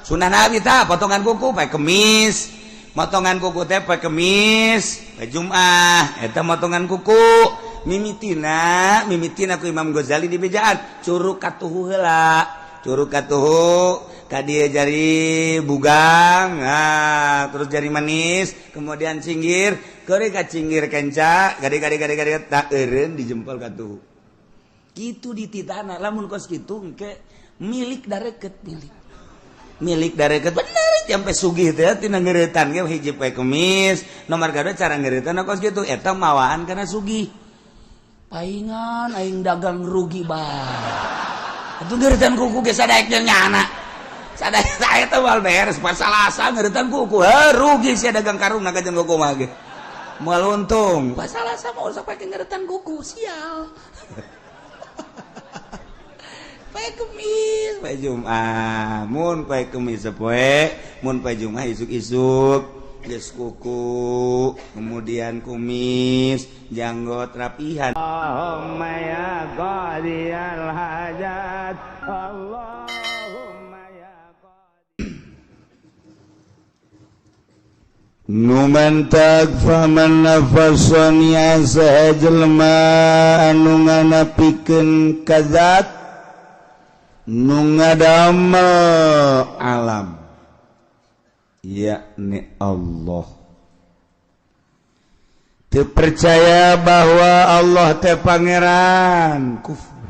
Sunnah Nabi tah potongan kuku poe Kemis. Motongan kuku teh poe Kemis, poe Jumat eta motongan kuku. Mimitina, mimitina ku Imam Ghazali di bejaan curug katuhu heula. Curug katuhu ka dieu jari bugang, nah, terus jari manis, kemudian cinggir, keuri ka cinggir kenca, gade gade gade gade tak eureun di jempol katuhu. Kitu dititana, lamun kos kitu engke milik dareket, milik. Milik dareket bener sampai sugih teh tina ngeuretan ge hiji poe Kemis, nomor kadua cara ngeuretan kos kitu eta mawaan kana sugih. Paingan aing dagang rugi bae. Atuh ngeuretan kuku ge sadaek jeung nyana. Sadaya saya teh moal beres pas Salasa ngeuretan kuku. Heuh rugi sia dagang karung na jeung kuku mah ge. Moal untung. Pas Salasa mah usah pake ngeuretan kuku, sial. Poe Kemis, poe Jumat. Mun poe Kemis sapoe, mun poe Jumat isuk-isuk geus kuku, kemudian kumis, janggot rapihan. Allahumma ya qadiyal hajat. Allahumma ya qadi. Numantak faman nafasani saha jelema anu nganapikeun kazat nu ngadamel alam yakni Allah. Teu percaya bahwa Allah teh pangeran, kufur.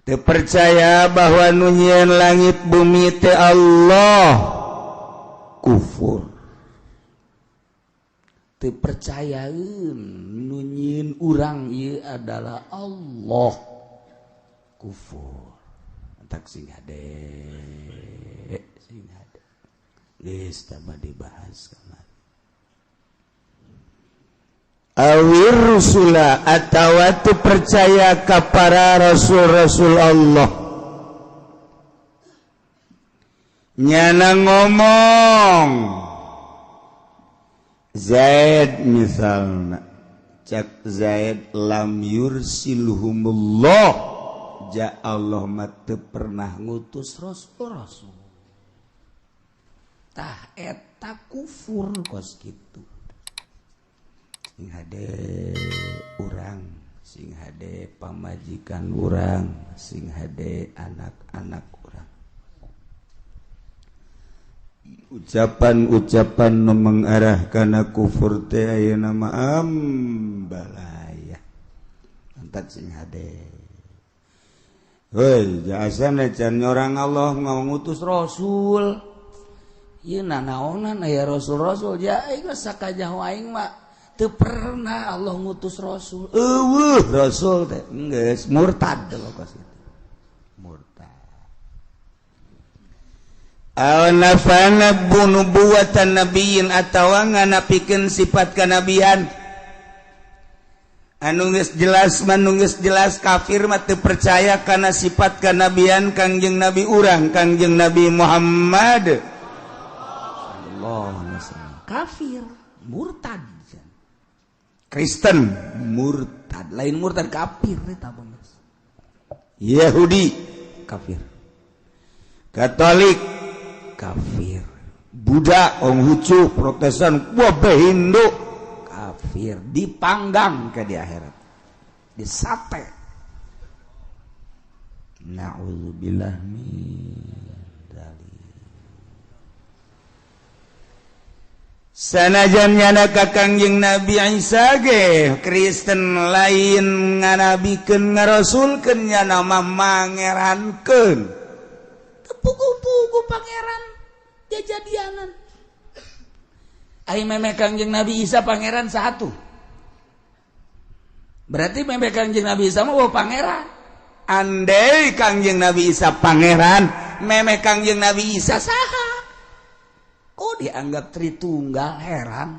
Teu percaya bahwa nu nyieun langit bumi teh Allah, kufur. Teu percayaeun nu nyieun urang ieu adalah Allah, kufur. Tak sing hade, sing hade. Geus tambah dibahas kamari. Awir rusula atawa teu percaya ka para rasul-rasul Allah. Nyana ngomong Zaid misalna, cak Zaid lam yursilhumullah, ja Allah mah teu pernah ngutus rasul-rasul. Tah eta kufur kos kitu. Sing hade urang, sing hade pamajikan urang, sing hade anak-anak urang. Ucapan-ucapan nu mengarah kana kufur teh ayeuna mah ambalaya. Antak sing hade. Hoi, jasana can nyorang Allah ngutus rasul. Ieu nanaonan aya rasul-rasul ja aing geus sakajaho aing mah teu pernah Allah ngutus rasul. Eueuh rasul teh geus murtad kos kitu. Murtad. Aw nafana nubuwatan nabiyyin atawa nganapikeun sifat kanabian. Anu geus jelas manu geus jelas kafir mah teu percaya kana sifat kanabian Kangjeng Nabi urang, Kangjeng Nabi Muhammad. Allah kafir, murtad. Kristen murtad, lain murtad kafir eta geus. Yahudi kafir. Katolik kafir. Buddha, Konghucu, Protestan, wabeh Hindu kafir, dipanggang ke di akhirat. Disate. Na'udzubillah min dzalik. Sanajan nyana ka Kangjeng Nabi Isa ge Kristen lain nganabikeun ngarasulkeun nyana mah mangerankeun. Teu puguh-puguh pangeran jajadianan. Ai meme Kangjeng Nabi Isa pangeran satu. Berarti meme Kangjeng Nabi Isa mah pangeran. Andai Kangjeng Nabi Isa pangeran, meme Kangjeng Nabi Isa saha? Kok dianggap Tritunggal, heran.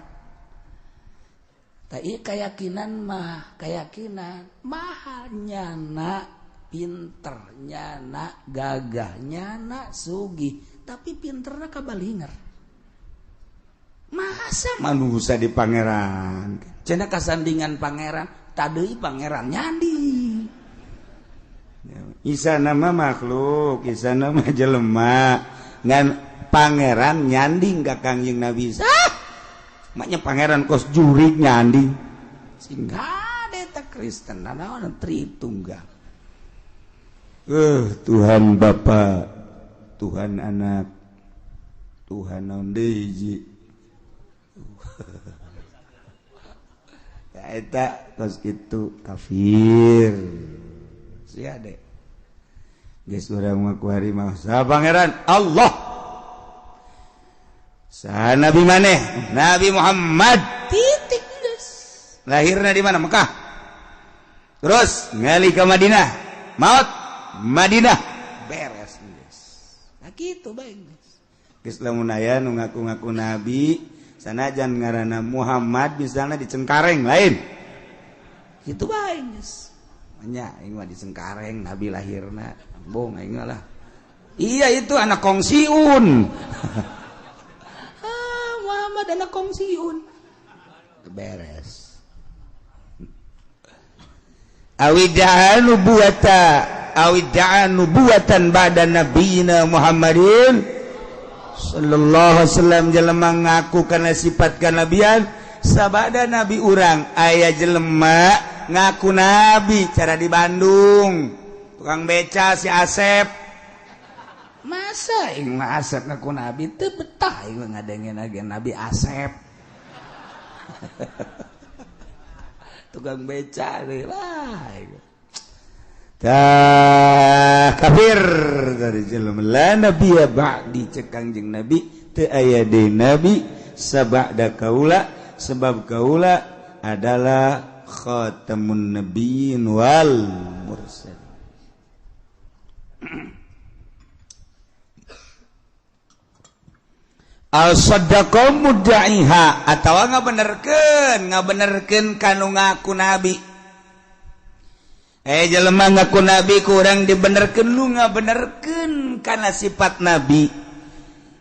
Tapi keyakinan mah, keyakinan mahal nyana pinter, nyana gagah, nyana sugih, tapi pinterna kabalinger. Masa manusia di pangeran? Cenah kasandingan pangeran, tadei pangeran nyandi. Isa nama makhluk, Isa nama jelema ngan pangeran nyanding ka Kangjeng Nabi Isa. Maknya pangeran kos jurik nyanding. Sehingga eta Kristen naon Tritunggal. Tuhan Bapa, Tuhan Anak, Tuhan naon deui hiji. Ya eta kos kitu kafir. Sia de. Geus urang mah kuari mah saha pangeran Allah. Saha nabi maneh? Nabi Muhammad. Titik geus. Lahirna di mana? Mekah. Terus ngali ka Madinah. Maut Madinah. Beres geus. Nah kitu bae geus. Geus lamun aya nu ngaku-ngaku nabi sanajan ngaranna Muhammad misalnya di Cengkareng lain. Kitu bae geus. Nya aing mah di Cengkareng nabi lahirna. Bohong aing lah. Iya itu anak kongsiun. Ah, Muhammad anak kongsiun. Beres. Awida'a nubuwata awida'a nubuwatan ba'da nabiyina Muhammadin sallallahu alaihi wasallam. Jelema ngaku kana sifat kanabian sabada nabi urang. Aya jelema ngaku nabi cara di Bandung tukang beca si Asep. Masa aing mah Asep ngaku nabi teu betah aing ngadengeun age Nabi Asep. Tukang beca deui lah. Tah kafir dari jelema la nabiyya ba'di cek Kangjeng Nabi teu aya deui nabi sabada kaula sebab kaula adalah khatamun nabiyyin wal mursalin. Al-saddaqa mudda'iha atawa ngabenerkeun kanu ngaku nabi. Jelema ngaku nabi kurang dibenerkeun lu ngabenerkeun kana sifat nabi.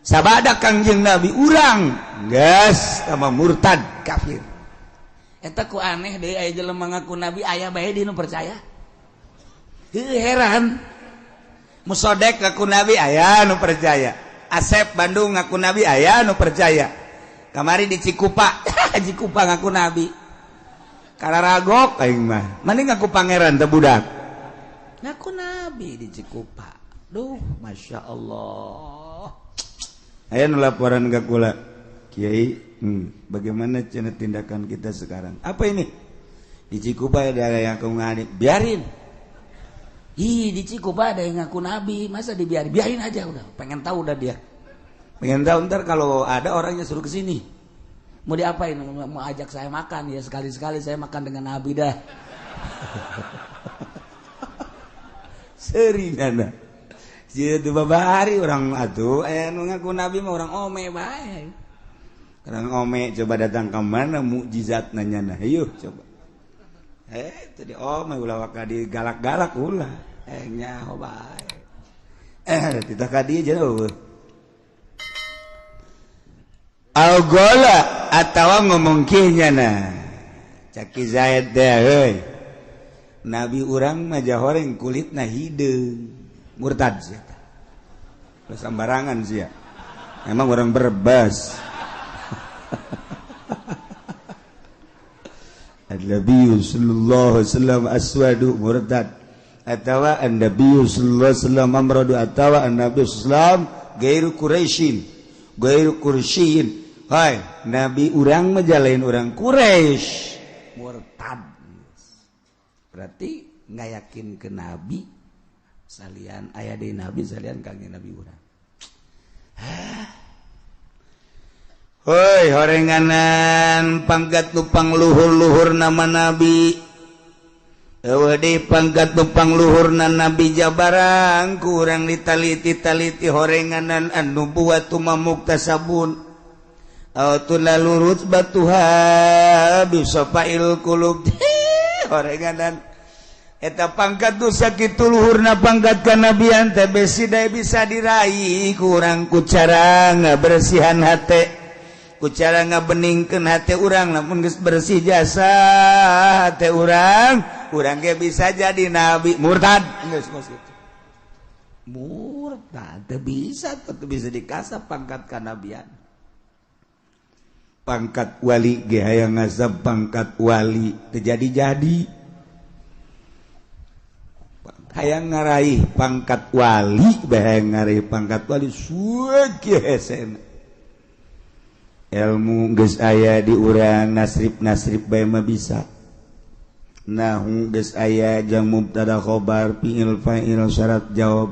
Sabada Kangjeng Nabi urang geus sama murtad kafir. Eta ku aneh deui aya jelema ngaku nabi aya bae di nu percaya. Heuh heran. Musodek ngaku nabi aya nu percaya. Asep Bandung ngaku nabi aya nu percaya. Kamari di Cikupa, Cikupa ngaku nabi. Kararagok aing mah. Mending ngaku pangeran teh budak. Ngaku nabi di Cikupa. Duh, Masya Allah. Aya nu laporan ka kula. Kiai, bagaimana cenah tindakan kita sekarang? Apa ini? Di Cikupa ada yang ngaku nabi, biarin. Ih, di Cikupa ada yang ngaku nabi, masa dibiarin? Biarin aja udah. Pengen tahu udah dia. Pengen tahu ntar kalau ada orangnya suruh ke sini. Mau diapain? Mau ajak saya makan ya, sekali-sekali saya makan dengan nabi dah. Sering ada. Jadi babari orang atuh aya nu ngaku nabi mah orang ome bae. Orang ome coba datang ke mana mukjizat nanya nah, yuk coba. Tadi ome ulah waka digalak-galak ulah. Nyaho bae. Titah ka dieu jauh. Al-gola atawa ngomong kieu nyana. Caki Zaid teh heuy. Nabi urang mah jahoreng kulitna hideung. Murtad sia teh. Ulah sambarangan sia. Emang orang Brebes. An-Nabi sallallahu alaihi wasallam aswadu murtad atawa an-Nabi sallallahu alaihi wasallam amradu atawa an-Nabi sallallahu alaihi wasallam gairu Quraisyin gairu Quraisyin. Hai, nabi urang mah jalain urang Quraisy murtad. Berarti nggak yakin ke nabi salian aya deui nabi salian kangjeng nabi urang. Hoi horenganan pangkat nupang luhur-luhur nama nabi. Eueuh deui pangkat nupang luhurna nabi jabarang kurang ditaliti-taliti horenganan anu buatu mamuktasabun. Aw tulalu rutbatuha bisafail qulub. Horenganan eta pangkat nu sakitu luhurna pangkat kanabian teh besi dae bisa diraih kurang ku cara ngabersihan hate. Ku cara ngabeningkeun hate urang lamun geus bersih jasa hate urang, urang ge bisa jadi nabi murtad geus kos kitu. Murtad teu bisa, teu bisa dikasap pangkat kanabian. Pangkat wali ge hayang ngasap pangkat wali teu jadi-jadi. Hayang ngaraih pangkat wali bae, hayang ngaraih pangkat wali suek hesena. Ilmu geus aya di urang, nasrib-nasrib bae mah bisa. Nahu geus aya jang mubtada khobar fi'il fa'il syarat jawab.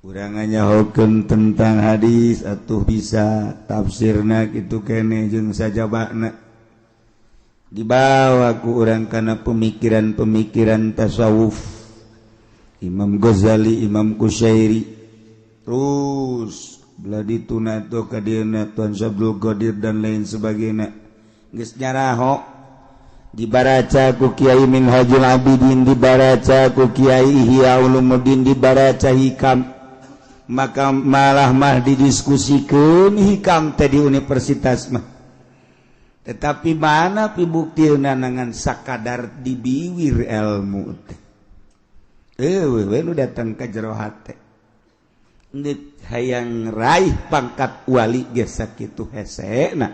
Urang nyahokeun tentang hadis atuh bisa tafsirna kitu keneh jeung sajabana. Dibawa ku urang kana pemikiran-pemikiran tasawuf Imam Ghazali, Imam Kusyairi, terus belah dituna tuh ka dieuna Tuan Syabdul Qadir dan lain sebagainya. Geus nyaraho dibaraca ku Kiai Minhajul Abidin, dibaraca ku Kiai Ihya Ulumuddin, dibaraca Hikam, maka malah mah didiskusikeun Hikam teh di universitas mah. Tetapi mana pibuktina ngan sakadar dibiwir ilmu teh. Eueuh we nu datang ka jero hate. Ndek hayang raih pangkat wali ge sakitu hesena.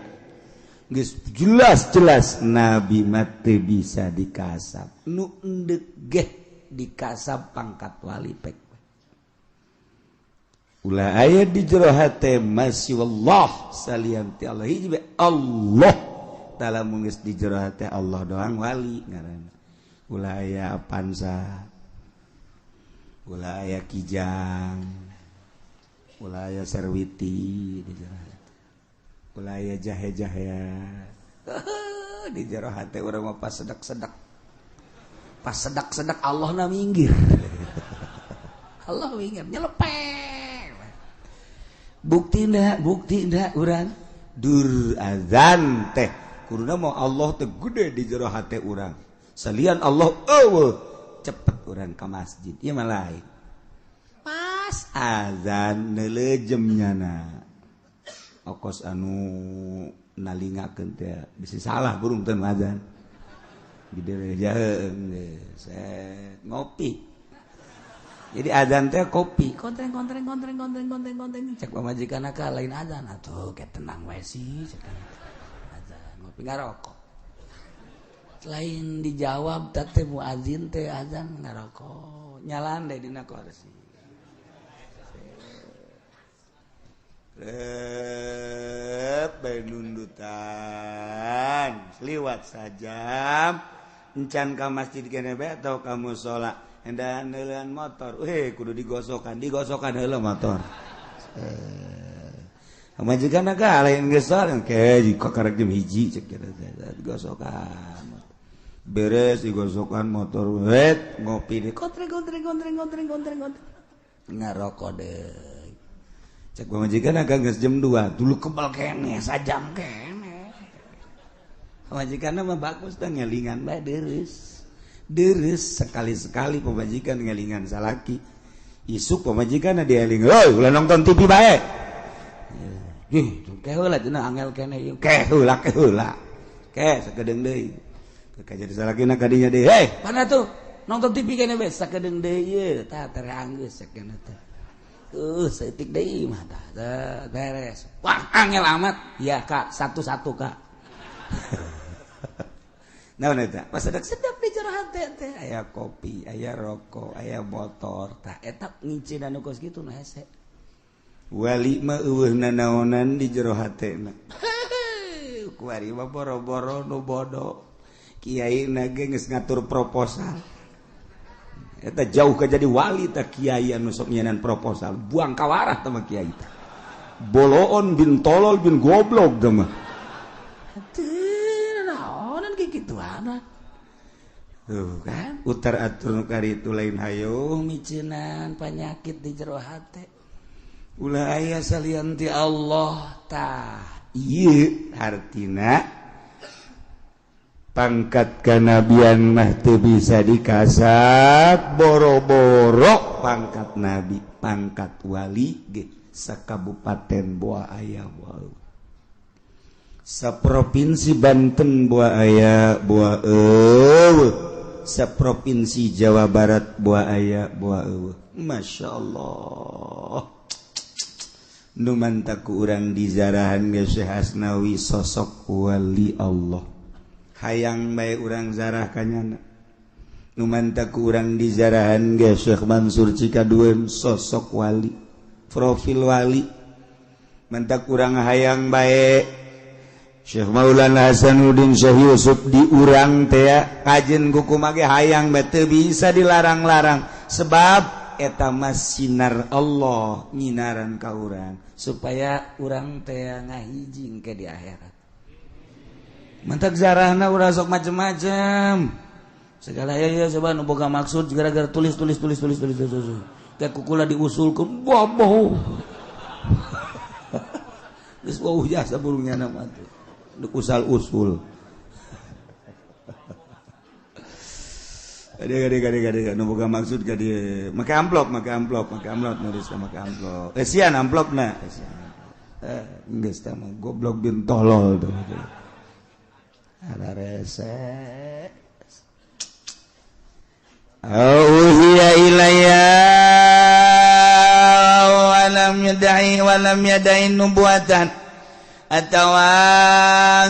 Geus jelas-jelas nabi mah teu bisa dikasap. Nu endek ge dikasap pangkat wali pek. Ulah aya di jero hate masih wallah salian ti Allah hiji bae Allah. Tala mun geus di jero hate Allah doang wali ngaranna. Ulah aya Avanza, ulah aya Kijang, ulah aya Serwiti di jero hate. Ulah aya jahe-jahea. Di jero hate urang mah pas sedak-sedak. Pas sedak-sedak Allah na minggir. Allah minggir nyelepeng. Bukti ndak urang dur azan teh kuduna mau Allah teh gede di jero hate urang. Salian Allah eueuh cepet urang ka masjid ieu mah lain. Pas azan neulejem nyana. Okos anu nalingakeun teh bisi salah burung teh azan. Gede jaheung set ngopi. Jadi azan teh kopi, kontreng kontreng kontreng kontreng kontreng kontreng. Cek pamajikan ka lain azan atuh ke tenang we sih cek. Azan ngopi ngarokok. Lain dijawab teh muazin teh azan ngarokok. Nyalan deh dina kursi. Rep bae nundutan. Liwat sajam encan ka masjid kene bae atau ka musala. Hendak neuleun motor, kudu digosokan, digosokan heula motor. Pamajikan ka lain geus ke jika karek jam 1 cek digosokan. Beres digosokan motor, wet ngopi di kontreng kontreng kontreng kontreng kontreng kontreng. Ngarokok deui. Cek pamajikan ka geus jam 2, dulu kebal keneh sajam keneh. Pamajikanna mah bagus teh ngelingan bae deureuh. Deres sekali-sekali pemajikan ngelingan salaki. Isuk pemajikan dieling, "Hoi, ulah nonton TV bae." Ih, ke heula cenah angel keneh ieu. Ke heula, ke heula. Ke sakedeung deui. Ke jadi salakina ka dinya deui. "Hei, mana tuh? Nonton TV keneh bae sakedeung deui ieu." Tah teranggeus sakeuna teh. Saeutik deui mah tah beres. Wah, angel amat. Ya, Kak, satu-satu, Kak. Naon eta? Pas sedap-sedap di jero hate teh aya kopi, aya rokok, aya motor. Tah eta ngincinan nu kos kitu nu hese. Wali mah eueuh nanaonan di jero hatena. Kuari mah boro-boro nu bodoh. Kiai na ge geus ngatur proposal. Eta jauh ka jadi wali tah kiai anu sok nyenan proposal. Buang kawarah tah mah kiai teh. Boloon bin tolol bin goblok tah mah. Gituan tuh kan utar atur nu karitu lain hayo micenan penyakit di jero hate ulah aya salian ti Allah tah ieu hartina pangkat kanabian mah teu bisa dikasap boro-boro pangkat nabi pangkat wali ge sakabupaten boa aya boa saprovinsi Banten buah aya buah eueuh Seprovinsi Jawa Barat buah aya buah eueuh. Masya Allah. Nu mantak ku urang dizarahan ge Syekh Asnawi sosok wali Allah. Hayang bae urang zarah kanyana. Nu mantak ku urang dizarahan ge Syekh Mansur Cikadueun sosok wali, profil wali. Mantak urang hayang bae Syekh Maulana Hasanuddin Syekh Yusuf di urang teh kajen kuku mage hayang bae teu bisa dilarang-larang sebab eta mah sinar Allah nyinaran ka urang supaya urang teh ngahijing ke di akhirat. Mantak zarahna urang sok macem-macem. Segala ya ya coba nu boga maksud gara-gara tulis tulis tulis tulis tulis tulis. Teh kukula diusulkeun boboh. Geus wauh jasa burungnya nama tuh. Usal usul. Gade nu boga maksud ka dieu. Make amplop, make amplop, make amplop nulis make amplop. Esian amplopna, esian. Geus tah mah goblok bin tolol tuh. Ada rese. Auhiya ilayya wa lam yad'i wa lam yad'i nubuwatan. Atawa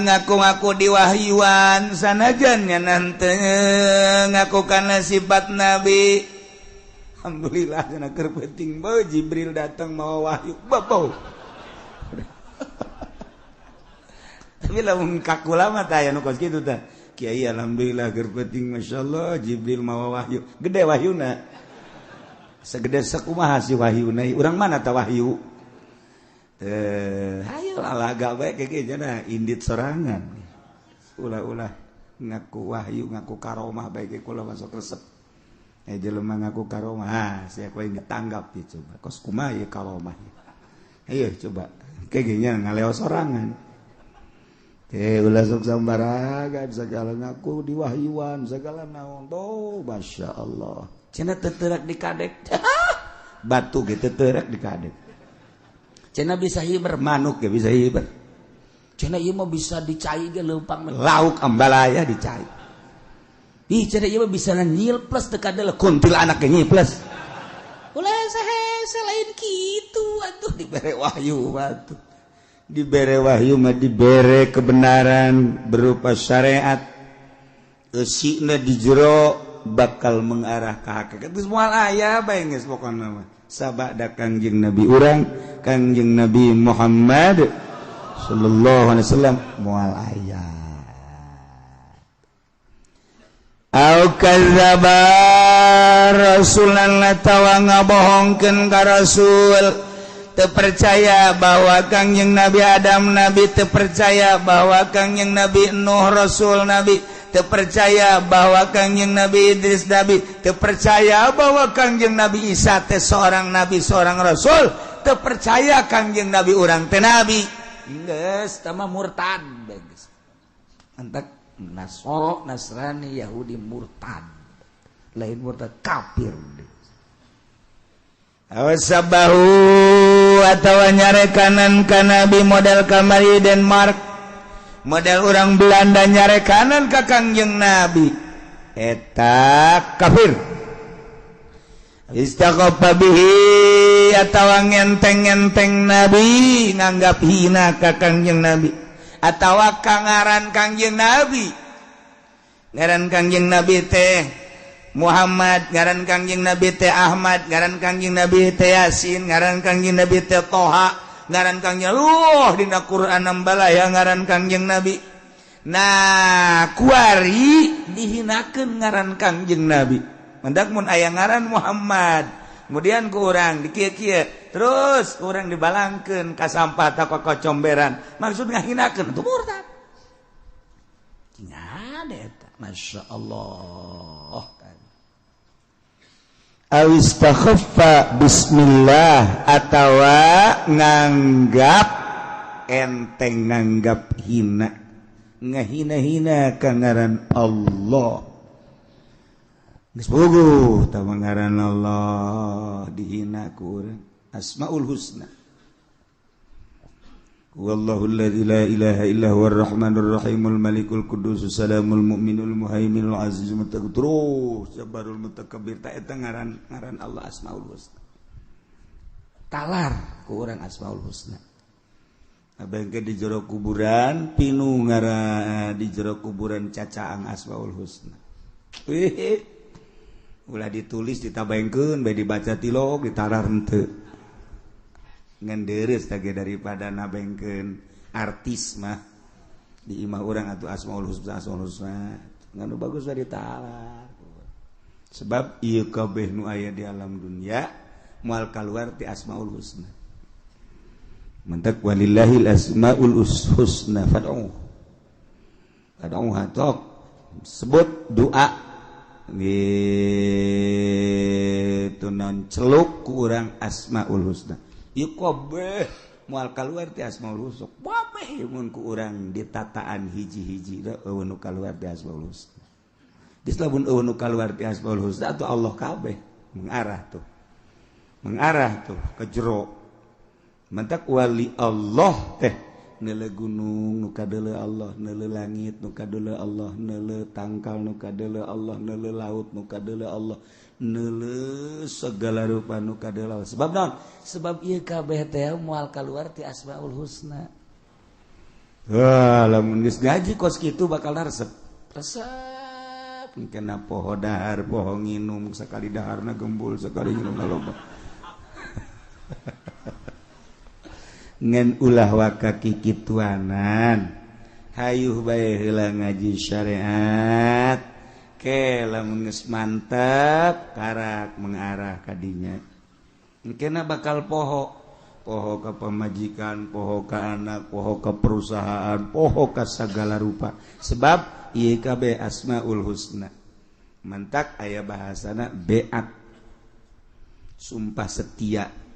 ngaku-ngaku diwahyuan sanajan nya nanti ngaku kana sifat nabi. Alhamdulillah cenah keur penting bae Jibril datang mawa wahyu babo. Tapi lamun kakula mah tah aya nu kos kitu tah. Kiai alhamdulillah keur penting masyaallah Jibril mawa wahyu. Gede wahyuna. Segede sakumaha si wahyuna? Urang mana tah wahyu? Ayo lalaga bae kayak jana indit sorangan. Ulah-ulah ngaku wahyu, ngaku karomah bae ge kula masuk resep. Jelema ngaku karomah, ah sia kowe ditanggap ya coba. Kos kumaha ieu karomah? Ayo coba. Kayak gini ngaleo sorangan. Ulah sok sambaragan segala ngaku diwahyuan segala naon. Oh, Masya Allah. Cenah teu di kadek. Batu ge teu teurak di kadek. Cenah bisa hiber manuk ge bisa hiber. Cenah ieu mah bisa dicai ge leumpang lauk ambalaya dicai. Ih cenah ieu mah bisa nyilples teu kadeuleuk kuntilanak ge nyilples. Ulah saha lain kitu atuh dibere wahyu atuh. Dibere wahyu mah dibere kebenaran berupa syariat. Eusina di jero bakal mengarah ka hakikat. Geus moal aya bae geus pokona mah. Sabada Kangjeng Nabi urang, Kangjeng Nabi Muhammad sallallahu alaihi wasallam moal aya. Au kadzdzaba rasulan atawa ngabohongkeun ka rasul. Terpercaya bahwa Kangjeng Nabi Adam nabi, terpercaya bahwa Kangjeng Nabi Nuh rasul nabi, terpercaya bahwa Kangjeng Nabi Idris nabi, terpercaya bahwa Kangjeng Nabi Isa teh seorang nabi, seorang rasul, terpercaya Kangjeng Nabi urang teh nabi. Geus tah mah murtad geus. Antak Nasoro, Nasrani, Yahudi murtad. Lain murtad kafir. Awasabahu atawa nyarekanan ka nabi model kamari Denmark, model orang Belanda nyarekanan ka Kangjeng Nabi, eta kafir. Istaqafa bihi atawa ngenteng-ngenteng nabi, nganggap hina ka Kangjeng Nabi, atawa kangaran Kangjeng Nabi. Ngaran Kangjeng Nabi teh Muhammad, ngaran Kangjeng Nabi teh Ahmad, ngaran Kangjeng Nabi teh Yasin, ngaran Kangjeng Nabi teh Toha, ngaran Kangjeng Luh dina Quran nambalaya ngaran Kangjeng Nabi. Nah, kuari dihinakeun ngaran Kangjeng Nabi. Mendak mun aya ngaran Muhammad, kemudian ku urang dikieu-kieu, terus ku urang dibalangkeun ka sampah ta ka kocomberan. Maksud ngahinakeun itu murtad. Ada eta, Masya Allah. Awistakhaffa bismillah atawa nganggap enteng, nganggap hina, ngahina-hina ka ngaran Allah. Geus puguh tah ngaran Allah dihina ku urang. Asmaul Husna. Wallahu alladzi la ilaha illa huwar rahmanur rahimul malikul quddus salamul mu'minul muhaiminul azizul mutakabbir terus jabbarul mutakabbir ta eta ngaran ngaran Allah Asmaul Husna. Talar ku urang Asmaul Husna. Abangke di jero kuburan pinu ngaran di jero kuburan cacaang Asmaul Husna. Wih, ulah ditulis ditabaengkeun bae dibaca tilok ditalar henteu. Ngan deres tage daripada nabengkeun artis mah di imah urang atuh Asmaul Husna Asmaul Husna ngan nu bagus bae ditalar. Sebab ieu kabeh nu aya di alam dunia moal kaluar ti Asmaul Husna. Mantak walillahil asmaul husna fad'u. Fad'u tok sebut doa gitu non celuk ku urang Asmaul Husna. Ieu kabeh moal kaluar ti Asmaul Husna. Kabeh mun ku urang ditataan hiji-hiji eueuh nu kaluar ti Asmaul Husna. Geus lamun eueuh nu kaluar ti Asmaul Husna atuh Allah kabeh mengarah tuh. Mengarah tuh ke jero. Mantak wali Allah teh neuleuh gunung nu kadeuleuh Allah, neuleuh langit nu kadeuleuh Allah, neuleuh tangkal nu kadeuleuh Allah, neuleuh laut nu kadeuleuh Allah, neuleuh segala rupa nu kadeuleuh Allah. Sebab naon? Sebab ieu kabeh teh moal kaluar ti Asmaul Husna. Wah, lamun geus ngaji kos kitu bakal resep. Resep kena poho dahar, poho nginum, sakali daharna gembul, sakali nginumna loba. Ngan ulah waka kikituanan hayuh bae heula ngaji syariat ke lamun geus mantep karak mengarah ka dinya engkena bakal poho poho ka pamajikan, poho ka anak, poho ka perusahaan, poho ka sagala rupa sebab ieu kabeh Asmaul Husna. Mantak aya bahasana beat sumpah setia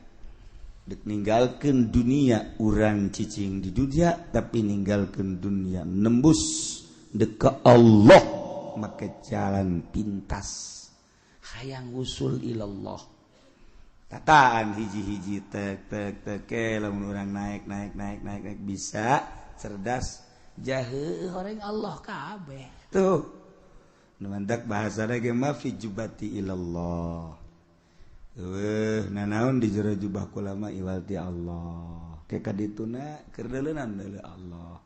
dek ninggalkeun dunia urang cicing di dunia tapi ninggalkeun dunia nembus dek ke Allah make jalan pintas hayang usul ilallah tataan hiji-hiji tek tek tek ke lamun urang naik naik naik naik naik bisa cerdas jahe horeng Allah kabeh tuh nu mantak bahasana ge mah fi jubati ilallah. Eueuh nanaon di jero jubah kula mah iwal ti Allah. Ke kadituna keur deuleunan deuleu Allah.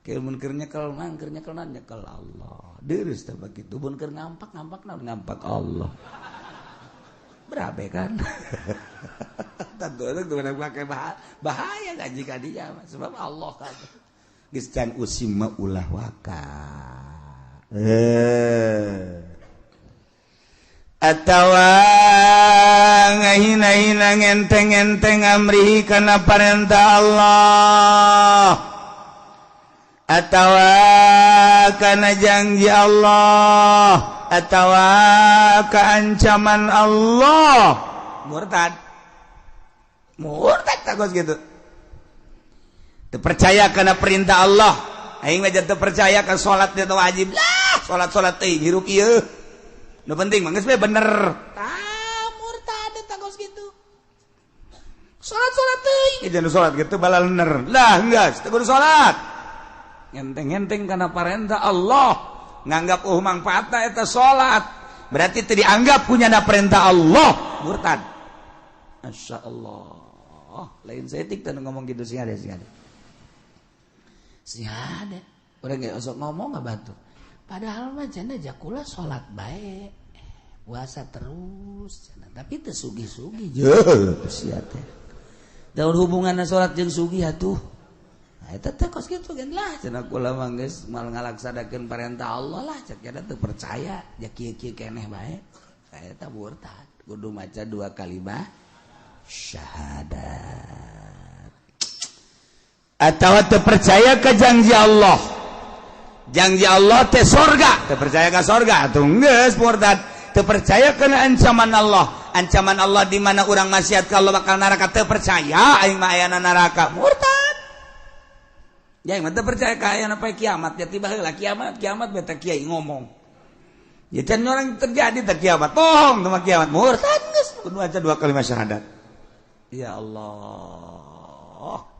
Ke mun keur nyekel mah keur nyekel nyekel Allah. Deurus teh bakitu mun keur ngampak ngampak naon ngampak Allah. Berabe kan? Tentu itu pakai bahaya ngaji ka dinya sebab Allah kan. Geus can usim mah ulah waka. Atawa ngahina-hina ngenteng-ngenteng amrihi kana parentah Allah atawa kana janji Allah atawa ka ancaman Allah murtad murtad tagos gitu teu percaya kana perintah Allah aing mah teu percaya ka salat teh wajib lah salat-salat teh hirup ieu nu penting mah geus we bener. Tah murtad eta kos kitu. Salat-salat teuing, jeung salat kitu balalener. Lah geus teu kudu salat. Ngenteng-ngenteng kana parentah Allah, nganggap oh mangfaatna eta salat. Berarti teu dianggap punya perintah Allah, murtad. Masyaallah. Lain saeutik teh ngomong kitu sing ada sing ada. Sing ada. Urang ge osok ngomong ngabantu. Padahal mah cenah jakula salat bae. Puasa terus cenah, tapi teu sugih-sugih. Yeuh, sia teh. Daun hubunganna salat jeung sugih atuh. Nah eta teh kos kitu gen lah cenah kula mah geus moal ngalaksanakeun perintah Allah lah cek cenah teu percaya ja kieu-kieu keneh bae. Eta murtad, kudu maca dua kalimah syahadat. Atawa teu percaya ka janji Allah. Janji Allah teh sorga, teu percaya ka sorga atuh geus murtad. Teu percaya kana ancaman Allah, ancaman Allah di mana urang maksiat ka Allah bakal neraka teu percaya aing mah ayana neraka murtad. Ya aing mah teu percaya ka ayana poe kiamat, ya tiba heula kiamat, kiamat beta kiai ngomong. Ya can orang terjadi teh kiamat, bohong teh kiamat murtad geus kudu aja dua kalimat syahadat. Ya Allah.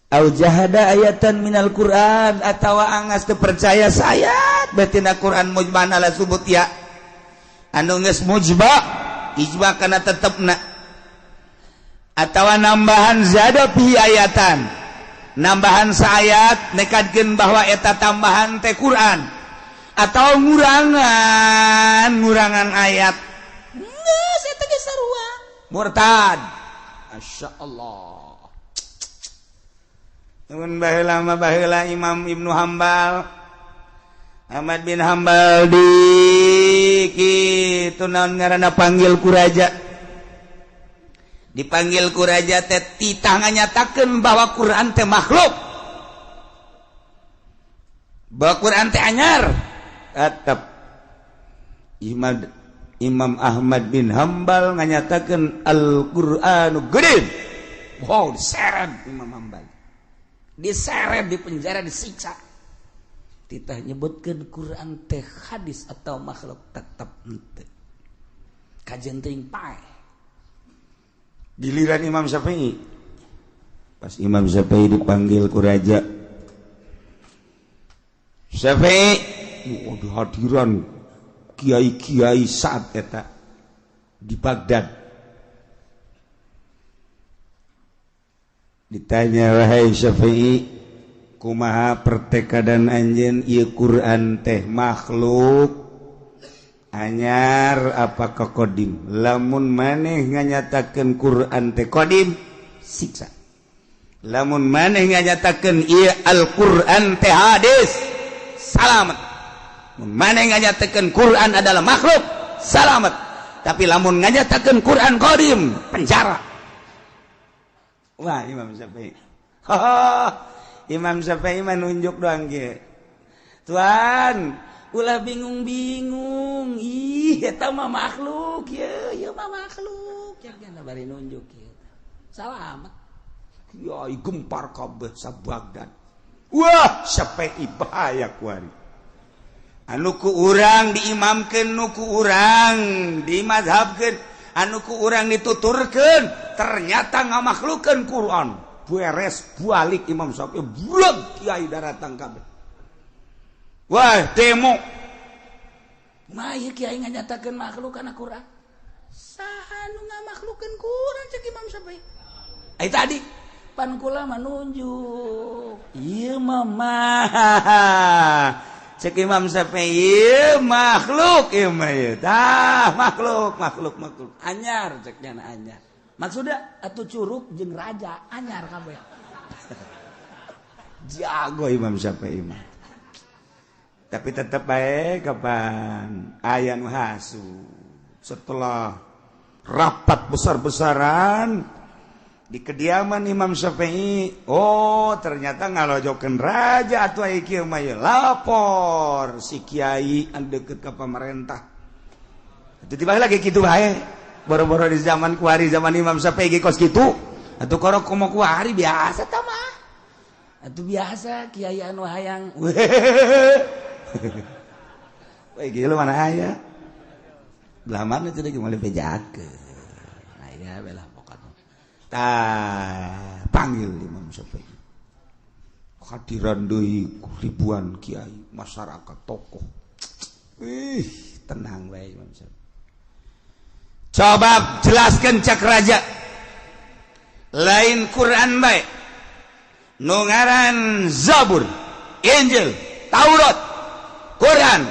Au jahada ayatan minal Quran atawa angas teu percaya saayat batina Quran mujman ala subut ya anu geus mujba ijma kana tetepna atawa nambahan zada fi ayatan nambahan saayat nekadkeun bahwa eta tambahan teh Quran atau ngurangan ayat geus eta ge sarua murtad. Masya Allah. Nuhun baheula mah baheula Imam Ibnu Hambal, Ahmad bin Hambal di kitu naon ngaranna panggil ku raja. Dipanggil ku raja teh titah nganyatakeun bahwa Quran teh makhluk. Bahwa Quran teh anyar. Tetep Imam Ahmad bin Hambal nganyatakeun Al-Qur'anu qadim. Wow, diseret Imam Hambal. Diseret di penjara, disiksa. Titah nyebutkeun Quran teh hadis atau makhluk tetep henteu. Kajen teuing paeh. Giliran Imam Syafi'i. Pas Imam Syafi'i dipanggil ku raja. Syafi'i, oh, hadiran kiai-kiai saat eta di Baghdad. Ditanya, wahai Syafi'i, kumaha pertekadan anjeun ieu Quran teh makhluk anyar apa qadim? Lamun maneh nganyatakeun Quran teh qadim, siksa. Lamun maneh nganyatakeun ieu Al-Qur'an teh hadis, salamet. Mun maneh nganyatakeun Quran adalah makhluk, salamet. Tapi lamun nganyatakeun Quran qadim, penjara. Wah, Imam Syafi'i. Imam Syafi'i mah nunjuk doang ge. Tuan, ulah bingung-bingung. Ih, eta mah makhluk ye, ieu mah makhluk. Cek bari nunjuk kieu. Salamet. Kiai gempar kabeh sa-Baghdad. Wah, Syafi'i bahaya kuari. Anu ku urang diimamkeun, nu ku urang dimazhabkeun, anu ku urang dituturkeun, ternyata ngamakhlukeun Quran. Beres balik Imam Syafi'i, blog kiai daratang kabeh. Wah, demo. Mah ieu kiai nganyatakeun makhluk kana Quran. Saha nu ngamakhlukeun Quran cek Imam Syafi'i? Ai tadi pan kula mah nunjuk. Ieu mah cek Imam Syafi'i ieu makhluk ieu mah ieu. Tah makhluk makhluk makhluk. Anyar cek nya anyar. Maksudnya atuh curug jeung raja anyar kabeh. Jago Imam Syafi'i mah. Tapi tetep bae kapan aya nu hasu. Setelah rapat besar-besaran di kediaman Imam Syafi'i, oh ternyata ngalojokeun raja atuh aya kieu mah lapor si kiai anu deukeut ka pamarentah. Tiba-tiba lagi kitu bae. Boro-boro di zaman kuari zaman Imam Syafi'i ge kos kitu. Atuh korok komo kuari biasa tah mah. Atuh biasa kiai anu hayang. Weh gila mana aya? Belah mana teh geus meuli bejakeun. Aya belah pokokna. Tah panggil Imam Syafi'i. Hadiran deui ribuan kiai, masyarakat, tokoh. Ih, tenang bae Imam Syafi'i. Coba jelaskan cak raja. Lain Quran bae. Nu ngaran Zabur, Injil, Taurat, Quran,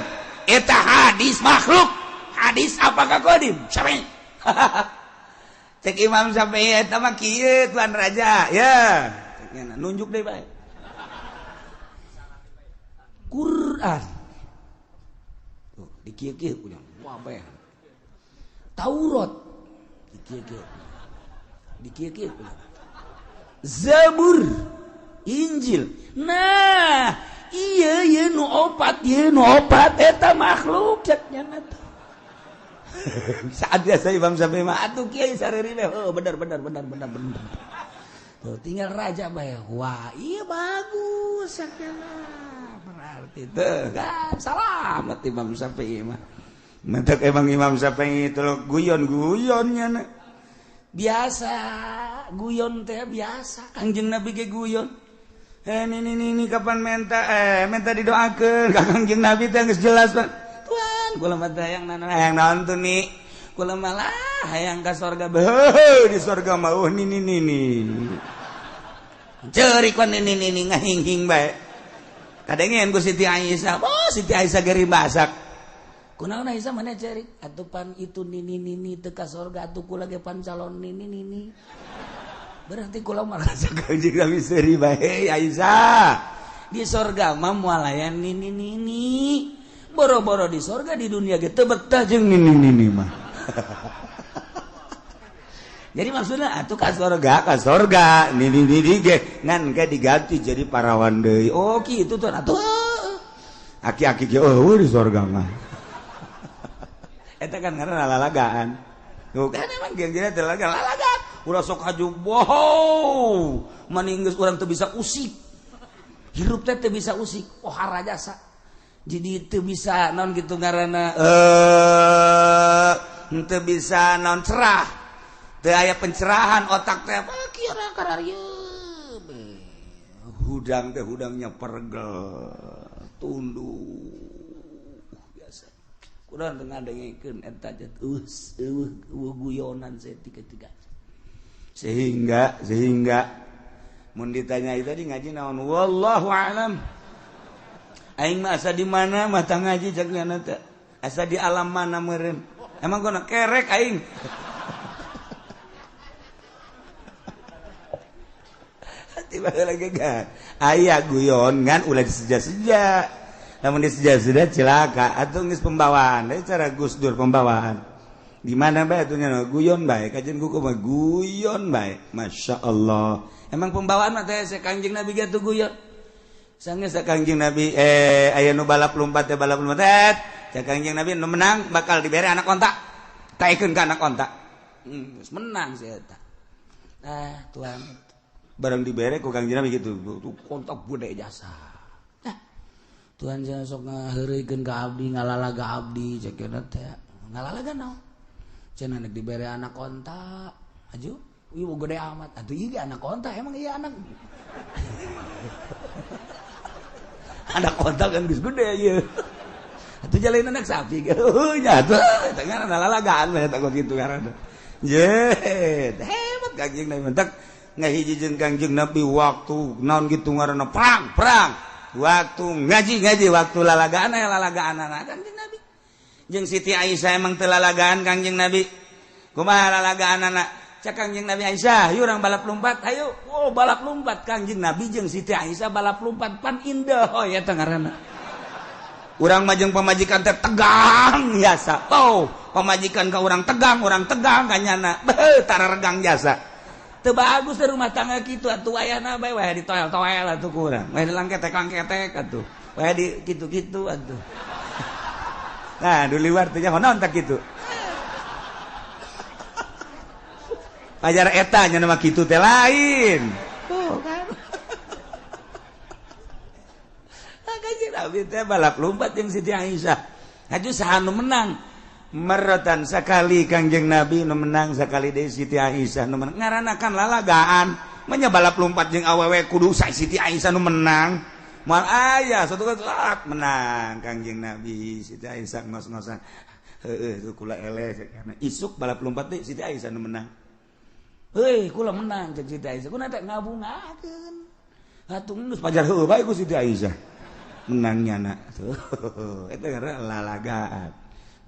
eta hadis makhluk. Hadis apakah qadim? Syafi'i. Cek Imam Syafi'i eta mah kieu tuan raja, ya. Cek nunjuk deui bae. Quran. Tuh, di kieu-kieu punya. Wah, bae. Taurat di kieu-kieu. Di kieu-kieu punya. Zabur, Injil. Nah, iya ieu nu opat, ieu nu opat eta makhluk cek nya teh. Saat biasa Imam Syafi'i mah atuh kiai sareri mah, oh bener bener bener bener bener. Tuh tinggal raja bae. Wah, iya bagus sakjana. Berarti teh kan salamet Imam Syafi'i mah. Mentek emang Imam Syafi'i itu guyon-guyonnya. Biasa guyon teh biasa. Kangjeng Nabi ge guyon. Nini kapan minta minta didoakeun ka Kangjeng Nabi teh geus jelas Pak. Tuan kula mah teh hayang naon hayang naon tuh ni. Kula mah lah hayang ka sorga beuh di sorga mah oh nini nini. Ceurik wan nini nini ngahinghing bae. Kadengeun ku Siti Aisyah. Oh Siti Aisyah geri masak. Kunaon Aisyah mana ceurik? Atuh pan itu nini nini teu ka sorga atuh kula ge pan calon nini nini. Berarti kula merasa Kangjeng Nabi seuri bae Aisyah. Di sorga mah moal aya nini nini. Boro-boro di sorga di dunia ge teu betah jeung nini nini mah. Jadi maksudnya atuh ka sorga nini nini ge ngan ge diganti jadi parawan deui. Oh kitu tuh atuh. Aki-aki ge eueuh di sorga mah. Eta kan ngaranna lalagaan. Tuh kan emang geus teh lalagaan. Ulah sok haju wow maning geus urang teu bisa usik hirup teh teu bisa usik oh harajasa jadi teu bisa naon kitu ngaranna teu bisa naon cerah teu aya pencerahan otak teh kieu kararieu hudang teh hudangnya pergel tunduk biasa kurang teu ngadengkeun eta teh eueuh guyonan saeutik-tiga sehingga mun ditanya itu tadi ngaji naon wallahu alam aing mah asa di mana mah tah ngaji cek nyana teh asa di alam mana meureun emang kono kerek aing tiba lagi ga aya guyon ngan ulah diseja-seja lamun diseja-seja cilaka atuh geus pembawaan deui cara Gus Dur pembawaan di mana bae atuh nya guyon bae kajian kuku mah guyon bae Masya Allah emang pembawaan mah teh Kangjeng Nabi ge atuh guyon sangeus Kangjeng Nabi aya nu balap lompat teh balap lompat teh Kangjeng Nabi nu menang bakal dibere anak onta taekeun ka anak onta geus menang si eta ah tuan barang dibere ku Kangjeng Nabi kitu tuh onta gede jasa nah tuan jangan sok ngaheureuykeun ka abdi ngalalaga abdi cek teh ngalalaga naon cenah nek dibere anak onta aju ieu gede amat atuh ieu ge anak onta emang iya anak anak onta kan geus gede ieu atuh jalain anak sapi heuh nya atuh eta ngaranna lalagaan bae eta kitu ngaranna ye hebat Kangjeng Nabi mentak ngahiji jeung Kangjeng Nabi waktu naon kitu ngaranna perang perang waktu ngaji ngaji waktu lalagaan aya lalagaanana Kangjeng Nabi jeung Siti Aisyah emang teu lalagaan Kangjeng Nabi kumaha lalagaanana cak Kangjeng Nabi Aisyah yuk urang balap lompat ayo oh balap lompat Kangjeng Nabi jeung Siti Aisyah balap lompat pan indah oh ya teh ngaranna urang mah jeung pamajikan teh tegang jasa oh pamajikan ka urang tegang ka nyana beuh tararegang jasa teu bagus teh rumah tangga kitu atuh ayana bae wae ditoel-toel atuh ku urang wae dilangketek-langketek atuh wae di kitu-kitu atuh. Nah, di luar teh nyaho naon tak kitu. Pajar eta nya mah kitu teh lain. Tuh kan. Kanjeng Nabi teh balap lompat jeung Siti Aisyah. Haju saha nu menang? Meratan sakali Kangjeng Nabi nu menang sakali deui Siti Aisyah nu menang. Ngaranna kan lalagaan. Manya balap lompat jeung awewe kudu Siti Aisyah nu menang. Moal aya satu kali menang Kangjeng Nabi Siti Aisyah ngos-ngosan heueuh tu kula eleh karena isuk balap lompat teh Siti Aisyah nu menang heuy kula menang jeung Siti Aisyah kuna teh ngabungakeun atuh geus pajar heueuh bae ku Siti Aisyah menang nyana tuh eta ngaranna lalagaan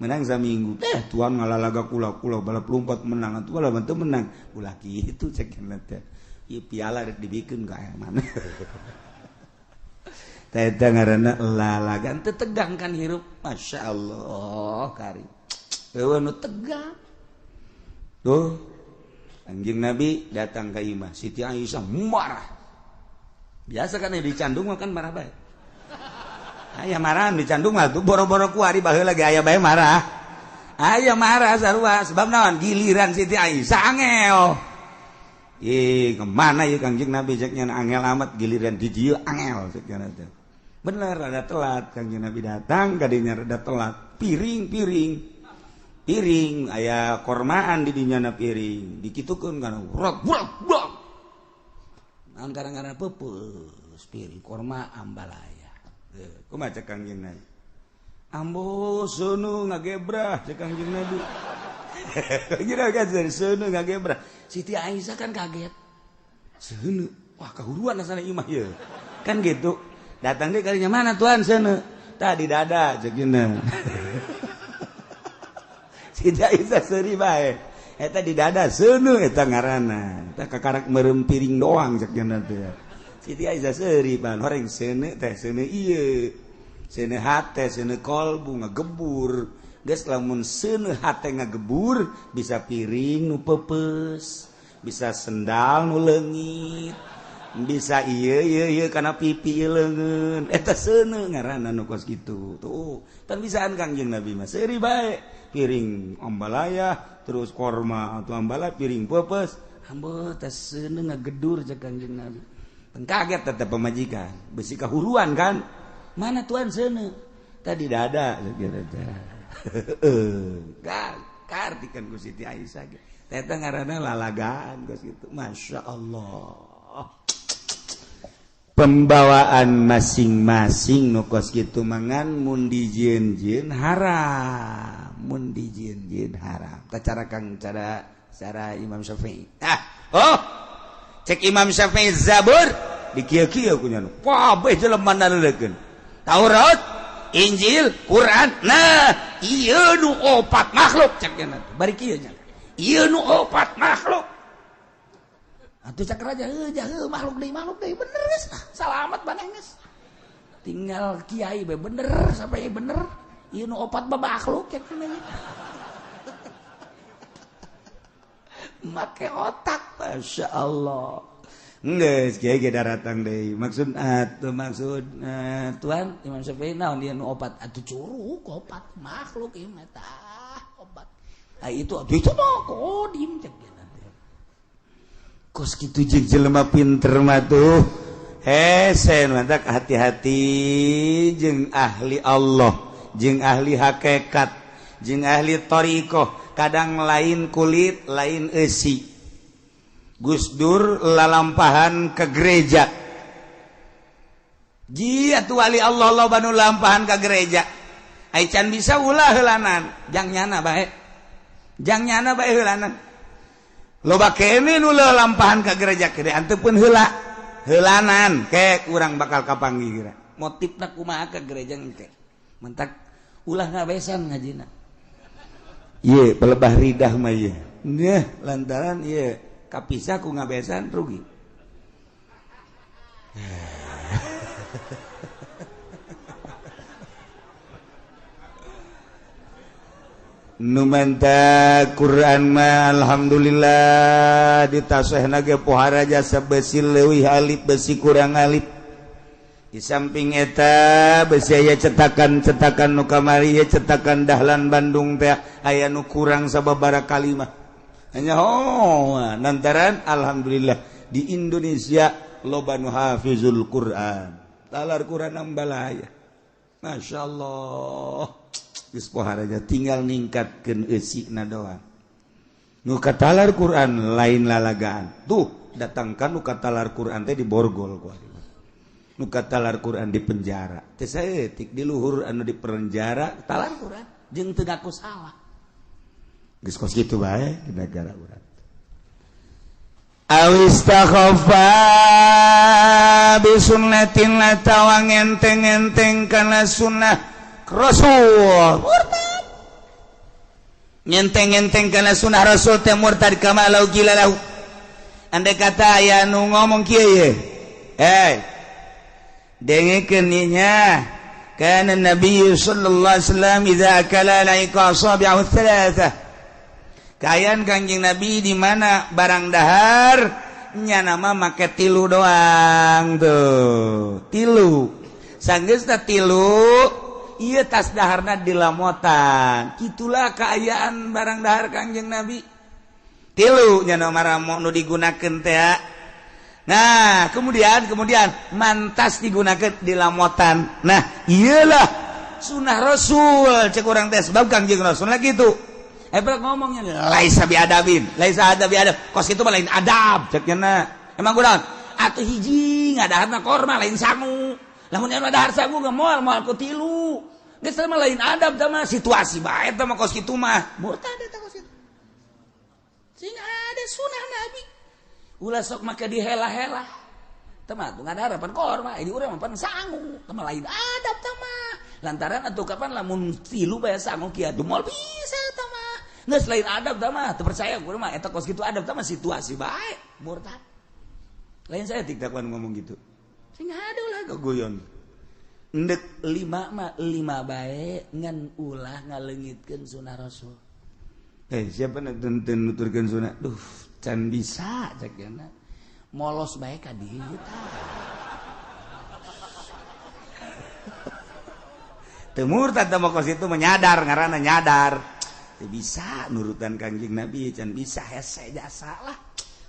menang saminggu teh tuan ngalalaga kula-kula balap lompat menang atuh bala teu menang ulah kitu cek teh ieu piala rek dibikeun ka aya mana. Eta ngaranna lalagan teu tegang kan hirup Masya Allah kari eueuh nu tegang tuh Kangjeng Nabi datang ka imah Siti Aisyah marah biasa kan dicandung mah kan marah bae aya marah dicandung mah tuh boro-boro kuari baheula ge aya bae marah aya marah sarua sebab naon giliran Siti Aisyah angel. Ih kemana ieu Kangjeng Nabi cek nya angel amat giliran di dieu angel cek nya teh. Bener rada telat Kangjeng Nabi datang kadinya rada telat piring-piring piring aya kormaan di dinya na piring dikitukeun kana rot brot brot. Naon kadang-kadang peupeus piring korma ambalaya. Kumaha cek Kangjeng Nabi? Ambo seuneu ngagebrah cek Kangjeng Nabi. Kira kan seuneu ngagebrah. Siti Aisyah kan kaget. Seuneu, wah kahuruan asana imah ieu. Kan gitu. Datang deh kalinya mana tuan seuneu? Tadi dada cek cenah. Siti Aisyah seuri bae. Eta di dada seuneu eta ngaranna. Eta kakarak meureum piring doang cek cenah teh. Siti Aisyah seuri pan horeng seuneu teh seuneu ieu. Seuneu hate, seuneu kolbu ngagebur. Geus lamun seuneu hate ngagebur bisa piring nu peupeus, bisa sendal nu leungit, bisa ieu ieu ieu kana pipi leungeun. Eta seuneu ngaranna nu kos kitu. Tuh, tan bisaan Kangjeng Nabi mah seuri bae. Piring ambalaya terus korma atau ambalaya piring peupeus. Ambo teh seuneu ngagedur cek Kangjeng Nabi. Teu kaget tetep pamajikan, besi kahuruan kan. Mana tuan seuneu? Tadi dada gitu teh. Kartikan ku Siti Aisyah ge. Eta ngaranna lalagaan geus kitu. Masya Allah. Pembawaan masing-masing nu kos kitu mangan mun dijieun-jieun haram, mun dijieun-jieun haram. Tah cara Kang cara cara Imam Syafi'i. Ah, oh. Cek Imam Syafi'i Zabur dikieu-kieu ku nya. Kabeh jelema naleukeun. Taurat, Injil, Quran. Nah, ieu nu opat makhluk cek nya teh. Bari kieu nya. Ieu nu opat makhluk. Atuh cek raja heuh jaheuh makhluk deui bener geus. Salamat maneh geus. Tinggal kiai bae bener sampai bener. Ieu nu opat mah makhluk cek nya. Make otak, Masya Allah. Geus kiai ge daratang deui. Maksud atuh maksud tuan Imam Syafi'i naon ieu nu opat? Atuh curug opat makhluk ieu mah tah opat. Ah itu atuh itu mah kodim cek nya. Kos kitu jeung jelema pinter mah tuh. Hese mantak hati-hati jeung ahli Allah, jeung ahli hakikat, jeung ahli thariqah, kadang lain kulit, lain eusi. Gus Dur lalampahan ke gereja. Jia tuh wali Allah loba nu lampahan ke gereja. Ai can bisa ulah heulanan, jang nyana bae. Jang nyana bae heulanan. Loba kene nu lampahan ka gereja kene anteupun heula heulanan ke urang bakal kapanggih geura motifna kumaha ka gereja engke mentak ulah ngabesan ngajina ieu pelebah ridah mah ieu nya lantaran ieu kapisah ku ngabesan rugi. Nu menta Quran mah alhamdulillah ditasehna ge pohara jasa besi leuwih alif besi kurang alif. Di samping eta besi aya cetakan-cetakan nu kamari ye cetakan Dahlan Bandung teh aya nu kurang sababaraha kalimah. Hanya oh lantaran alhamdulillah di Indonesia loba nu hafizul Quran. Talar Quran ambalaya. Masyaallah. Geus pohara tinggal ningkatkeun eusina doang. Nu katalar Quran lain lalagaan. Tuh datangkan nu katalar Quran teh diborgol ku ari. Nu katalar Quran di penjara. Teh saeutik di luhur anu di penjara talar Quran jeung teu ngaku salah. Geus kos kitu bae di negara urang. Awistakhafa bi sunnatin atawa ngenteng-enteng kana sunnah Rasul murtad ngenteng-ngenteng kana sunnah Rasul teh murtad kama lau qila lahu. Andai kata aya nu ngomong kieu ye, eh dengekeun nya kana Nabi sallallahu alaihi wasallam idza akala laika asabi'ahu thalatha. Kaayaan Kangjeng Nabi di mana barang dahar nya nama make tilu doang tuh. Tilu. Sanggeusna tilu ieu tas daharna dilamotan. Kitulah kaayaan barang dahar Kangjeng Nabi. Tilu nya nama nu digunakeun teh. Nah, kemudian mantas digunakeun dilamotan. Nah, iyalah sunah Rasul cek urang teh sebab Kangjeng Rasul lah kitu. Ebel ngomongnya laisa bi adabin, laisa adab bi adab. Kos kitu mah lain adab cek nya. Emang kunaon? Atuh hiji ngadaharna korma lain sangu. Lamun anu dahar sangu ge moal moal ku tilu. Geus mah lain adab tah mah situasi bae tah mah kos kitu mah. Murtad eta kos kitu. Sing ada sunah Nabi. Ulah sok make dihela-hela. Tah mah tuh ngadahar pan korma, ini urang mah pan sangu, tah mah lain adab tah mah. Lantaran atuh kapan lamun tilu bae sangu kieu moal bisa tah mah. Geus lain adab tah mah, teu percaya urang mah eta kos kitu adab tah mah situasi bae, murtad. Lain saya tiktakan ngomong gitu. Sing ada ulah gogoyon. Ndek lima mah lima bae ngan ulah ngaleungitkeun sunah Rasul. Siapa nak teu nuturkeun sunah? Duh, can bisa cek nya. Molos bae ka dieu tah. Teu murtad teh mah kos itu menyadar ngaranna nyadar. Teu bisa nurutan Kangjeng Nabi, can bisa hese jasa lah.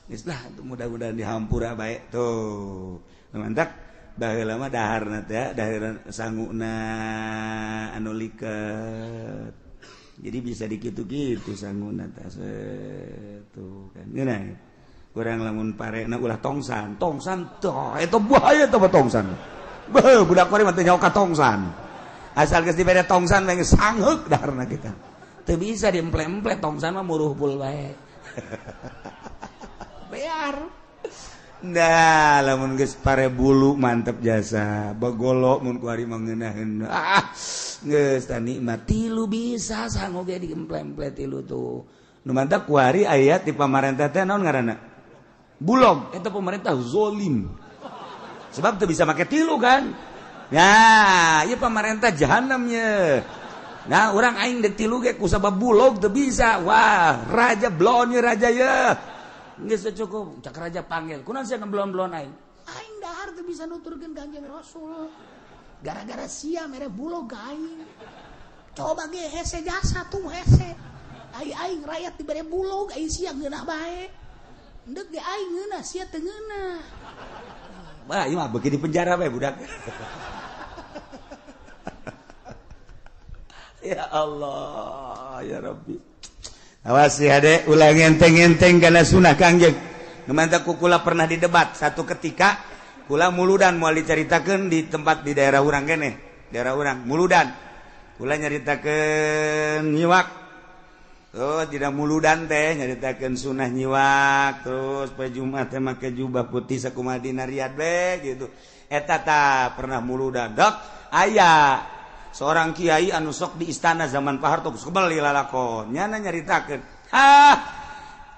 Geus lah mudah-mudahan dihampura bae tuh. Mantap. Baheula mah daharna teh dahar sanguna anu liket. Jadi bisa dikitu-kitu sanguna teh tuh kan. Ngeunah. Kurang lamun parena ulah tongsan, tongsan tah eta bahaya teh tongsan. Beuh budak kuari mah teu nyaho ka tongsan. Asal geus dibere tongsan mah geus sangheuk daharna kita. Teu bisa diemple-emple tongsan mah muruhpul bae. Bear. Nah, lamun geus pare bulu mantep jasa. Begolok mun kuari mangeunaheun. Ah, geus tah nikmat tilu bisa sangu ge diemple-emple tilu tuh. Nu mantap kuari aya di pamarentah teh naon ngaranna? Bulog, eta pemerintah zolim. Sebab teu bisa make tilu kan. Nah, ieu pamarentah jahanam ye. Nah, urang aing deuk tilu ge ku sabab bulog teu bisa. Wah, raja blon ye raja ye. Geus cukup, cak raja panggil. Kunaon sia ngeblon-blon aing? Aing dahar teu bisa nuturkeun Kangjeng Rasul. Gara-gara sia mere bulog ka aing. Coba ge hese jasa tuh hese. Ai aing rakyat dibere bulog, ai sia ngeunah bae. Endek ge aing ngeunah, sia teu ngeunah. Wah, ieu mah beuki di penjara bae budak. Ya Allah, ya Rabbi. Awas ya dek, ulah ngenteng-ngenteng karena sunah Kangjeng. Mantap kukula pernah didebat satu ketika kula muludan moal dicaritakeun di tempat di daerah urang keneh, daerah urang muludan. Kula nyaritakeun nyiwak. Oh, tidak muludan teh nyaritakeun sunah nyiwak, terus poe Jumat teh make jubah putih sakumaha dina Riyadh we gitu. Eta tah pernah muludan. Dok, aya seorang kiai anu sok di istana zaman Pak Harto geus kebel lalakon nyana nyaritakeun ah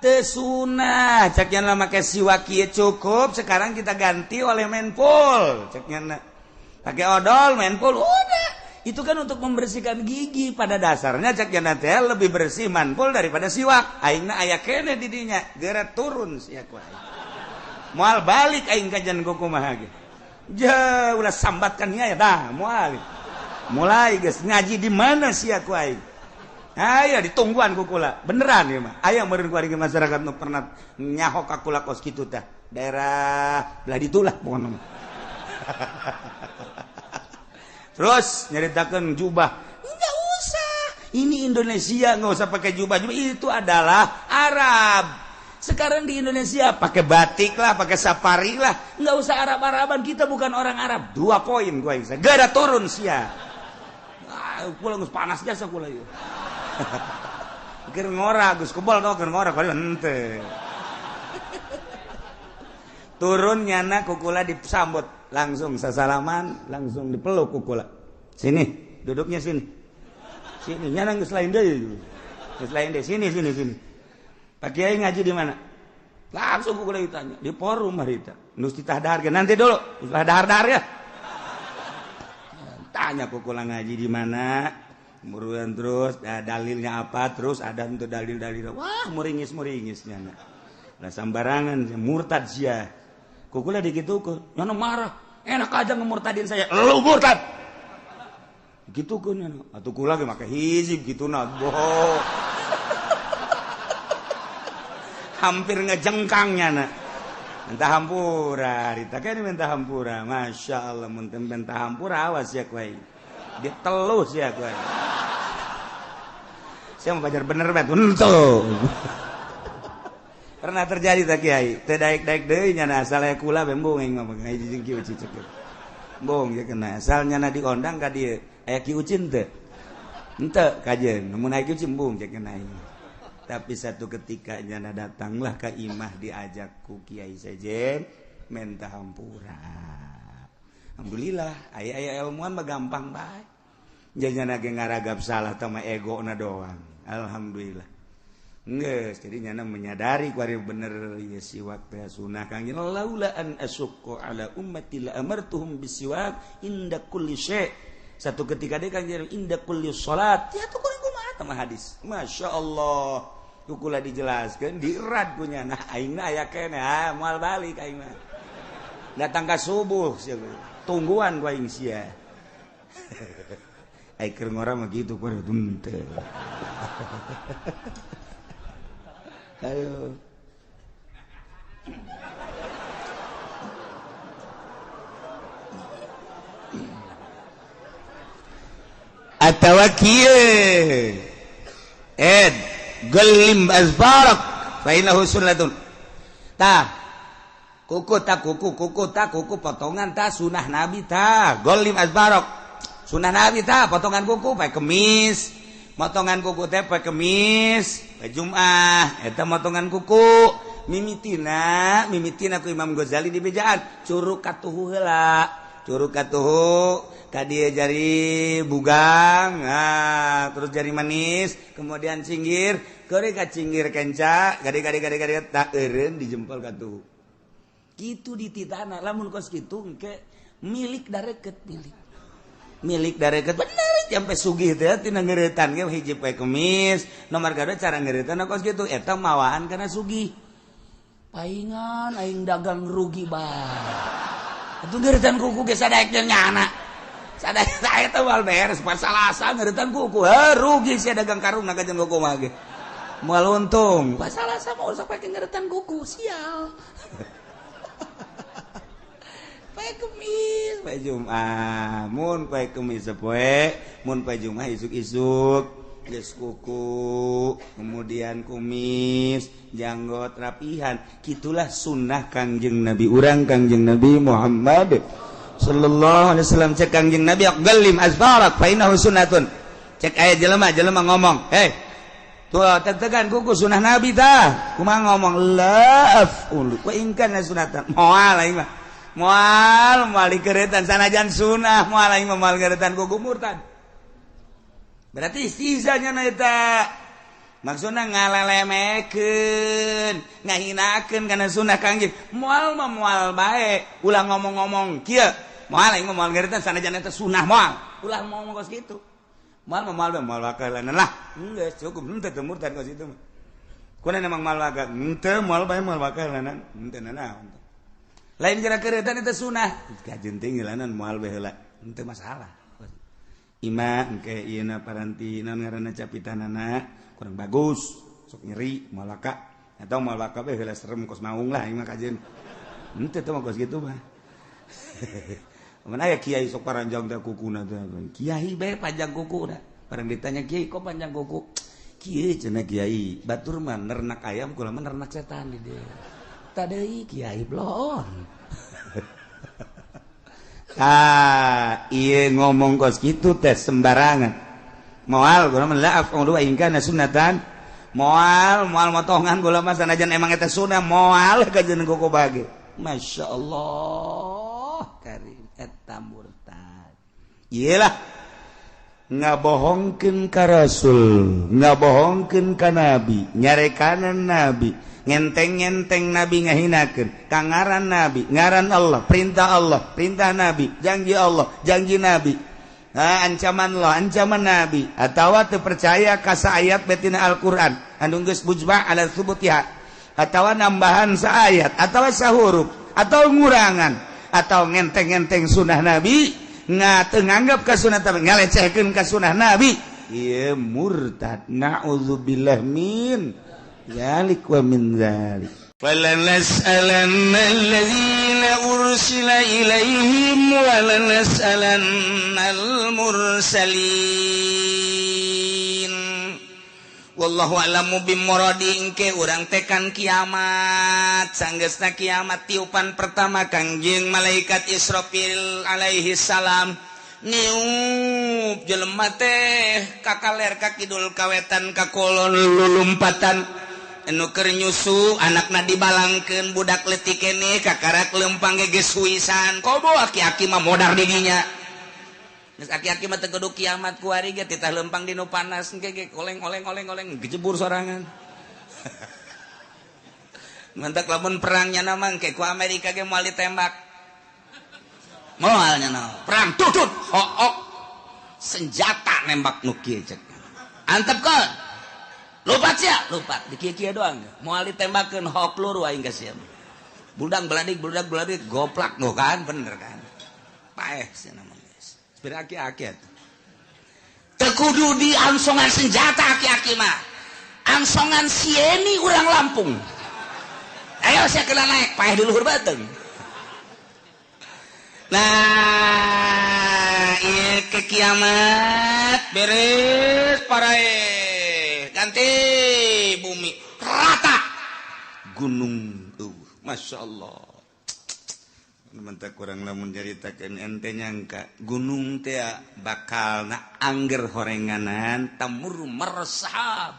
teu sunah cek nya make siwak kieu cukup sekarang kita ganti oleh menpul cek nya pakai odol menpul udah itu kan untuk membersihkan gigi pada dasarnya cek nya teh lebih bersih manpul daripada siwak aingna aya keneh di dinya geura turun sia ku aing moal balik aing ka jan kumaha ge ja ulah sambatkan nya ya dah moal mulai guys ngaji di mana sih aku aing? Ayo ditungguan ku kula. Beneran ya mah. Aya meureun ku ari masyarakat nu pernah nyaho ka kula kos kitu tah. Daerah belah ditu lah pokona mah. Terus nyaritakeun jubah. Enggak usah. Ini Indonesia enggak usah pakai jubah. Jubah itu adalah Arab. Sekarang di Indonesia pakai batik lah, pakai safari lah, nggak usah Arab-Araban, kita bukan orang Arab. 2 poin gua bisa. Gak ada turun sia. Ah, kula geus panas jasa kula ieu. Keur ngora geus kebal tau keur ngora kali henteu. Turun nyana kukula disambut, langsung sasalaman, langsung dipeluk kukula. Sini, duduknya sini. Sini nyana geus lain deui. Geus lain deui, sini sini sini. Pak Kiai ngaji di mana? Langsung kukula ditanya, di forum harita. Nus ditah dahar nanti dulu, ulah dahar-dahar ya. Tanya kukula ngaji di mana? Muruan terus dalilnya apa? Terus ada untuk dalil-dalil. Wah, muringis-muringis nyana. Lah sambarangan murtad sia. Kukula digitukeun. Nyana marah. Enak aja ngemurtadin saya. Lu murtad. Gitukeun nyana. Atuh kula ge make hizib kituna. Boh. Hampir ngejengkangnya nak minta hampura rita kan minta hampura masya Allah minta hampura awas ya kuai ditelus ya kuai saya mau belajar bener bet untuk Pernah terjadi tak kiai? Teu daek-daek deui nyana asal aya kula bembung aing mah ngaji jeung Ki Uci cek. Bong ya kena asal nyana diondang ka dieu. Aya Ki Ucin teu? Henteu kajeun. Mun aya Ki Ucin embung cek kena aing. Tapi satu ketika nyana datanglah ka imah diajak ku Kiai Sejen menta hampura. Alhamdulillah aya-aya ilmuwan mah gampang bae. Janyana ge ngaragap salah teh mah egona doang. Alhamdulillah. Geus jadi nyana menyadari kuari bener ieu siwak teh sunah Kangjeng laula an asyqa ala ummati la amartuhum bisiwak inda kulli syai. Satu ketika deui Kangjeng inda kulli salat. Ya tuh kurang kumaha teh hadis. Masyaallah. Kukula dijelaskeun dierat ku nyana aingna aya keneh ah moal balik aing mah. Datang ka subuh sia tungguan ku aing sia. Ai keur ngora mah kitu kuari henteu. Ayo. Atawa kieu ed gelim azfarak fa innahu sunnatun. Tah kuku ta kuku kuku ta kuku potongan ta sunah nabi ta gelim azfarak sunah nabi ta potongan kuku pae kemis. Motongan kuku teh poe Kemis, poe Jumat, eta motongan kuku. Mimitina, mimitina ku Imam Ghazali di bejaan, curug katuhu heula. Curug katuhu ka dieu jari bugang, nah, terus jari manis, kemudian cinggir, keure ka cinggir kenca, gade-gade tak eureun di jempol katuhu. Kitu dititana, lamun kos kitu engke milik dareket milik. Milik dareket bener sampai sugih teh tina ngeuretan ge hiji poe Kemis nomor kadua cara ngeuretan kos kitu eta mawaan kana sugih paingan aing dagang rugi bae atuh ngeuretan kuku ge sadaek jeung nyana sadaek eta moal beres pasalasa ngeuretan kuku heuh rugi sia dagang karung na kajeun kuku mah ge moal untung pasalasa mah usah pake ngeuretan kuku sial. Poe Kemis, poe Jumat, mun poe Kemis sapoe, mun poe Jumat isuk-isuk geus kuku, kemudian kumis, janggot rapihan. Kitulah sunnah Kangjeng Nabi urang Kangjeng Nabi Muhammad sallallahu alaihi wasallam. Cek Kangjeng Nabi aqallim azfarak fa innahu sunnatun. Cek aya jelema-jelema ngomong, "Hei, tuh tetegan kuku sunnah Nabi tah." Kumaha ngomong? La af'ulu wa in kana sunnatan. Moal aing mah. Moal moal dikeretan sanajan sunah moal aing mah moal keretan kuku murtad. Berarti sisanya na eta maksudna ngalelemekeun, ngahinakeun kana sunah Kangjeng. Moal mah moal bae, ulah ngomong-ngomong kieu. Moal aing mah moal keretan sanajan eta sunah moal. Ulah ngomong kos kitu. Moal mah moal bae moal wakalanan lah. Geus cukup henteu teu murtad kos kitu mah. Kuna emang moal wakal, henteu moal bae moal wakalanan, henteu nanaon. Lain kira keretan itu sunah kajeun teh ngilanan moal bae heula henteu masalah. Ima engke ieuna paranti naon ngaranna capitanana kurang bagus sok nyeri moal waka atau moal waka bae heula serem kos maung lah ima kajeun henteu teh mah kos kitu mah. Mun aya kiai sok paranjang teh kukuna teh kiai bae panjang kukuna barang ditanya kiai kok panjang kuku kieu cenah kiai batur mah nernak ayam kula mah nernak setan di dieu. Tadei kiai bloon. Ah, ieu ngomong kos kitu teh sembarangan. Moal gula mah la af'ulu in kana sunnatan. Moal moal motongan gula mah sanajan emang eta sunnah moal kajeun kuku bage. Masyaallah karim eta murtad. Ieu lah ngabohongkeun ka Rasul, ngabohongkeun ka Nabi, nyarekanan Nabi, ngenteng-ngenteng Nabi ngahinakeun, ka ngaran Nabi, ngaran Allah, perintah Allah, perintah Nabi, janji Allah, janji Nabi, ancaman Allah, ancaman Nabi, atawa teu percaya ka saayat betina Al-Qur'an, anu geus mujma' ala tsubutiha, atawa nambahan saayat, atawa sahuruf, atau ngurangan, atau ngenteng-ngenteng sunah Nabi, teu nganggap ka sunah Nabi, ngalecehkeun ka sunah Nabi, ieu murtad, na'udzubillah min dzalik wa min dzalik. فَلَنَسْأَلَنَّ الَّذِينَ أُرْسِلَ إِلَيْهِمْ وَلَنَسْأَلَنَّ الْمُرْسَلِينَ. Wallahu a'lamu bimuradi engke urang tekan kiamat sanggeusna kiamat tiupan pertama Kangjeng malaikat Israfil alaihi salam niup jelema teh kakaler ka kidul kawetan ka kolon lulumpatan anu keur nyusu anakna dibalangkeun budak leutik keneh kakarak lempang ge geus huisan komo aki-aki mah modar didinya. Geus aki-aki mah teu kudu kiamat kuari ge titah lempang di nu panas engke ge oleng-oleng oleng-oleng gejebur sorangan. Mantak lamun perangnya na mah engke ku Amerika ge moal ditembak. Moal nya na. Perang tutut hook senjata nembak nu kieu cek. Antepkeun. Lupat sia, lupat di kieu-kieu doang. Moal ditembakeun hook peluru aing ka sia. Buldang beladik buldang beladik goplak nu kan bener kan. Paeh sia mah. Beraki-aki teu kudu di angsongan senjata aki-aki mah angsongan sieni urang Lampung ayo sia kena naik paeh di luhur beuteung. Nah ieu ke kiamat beres parae ganti bumi rata gunung Masya Allah. Mentak kurang lamun nyaritakeun ente nyangka gunung teh bakal na angger horenganan tamur marsahab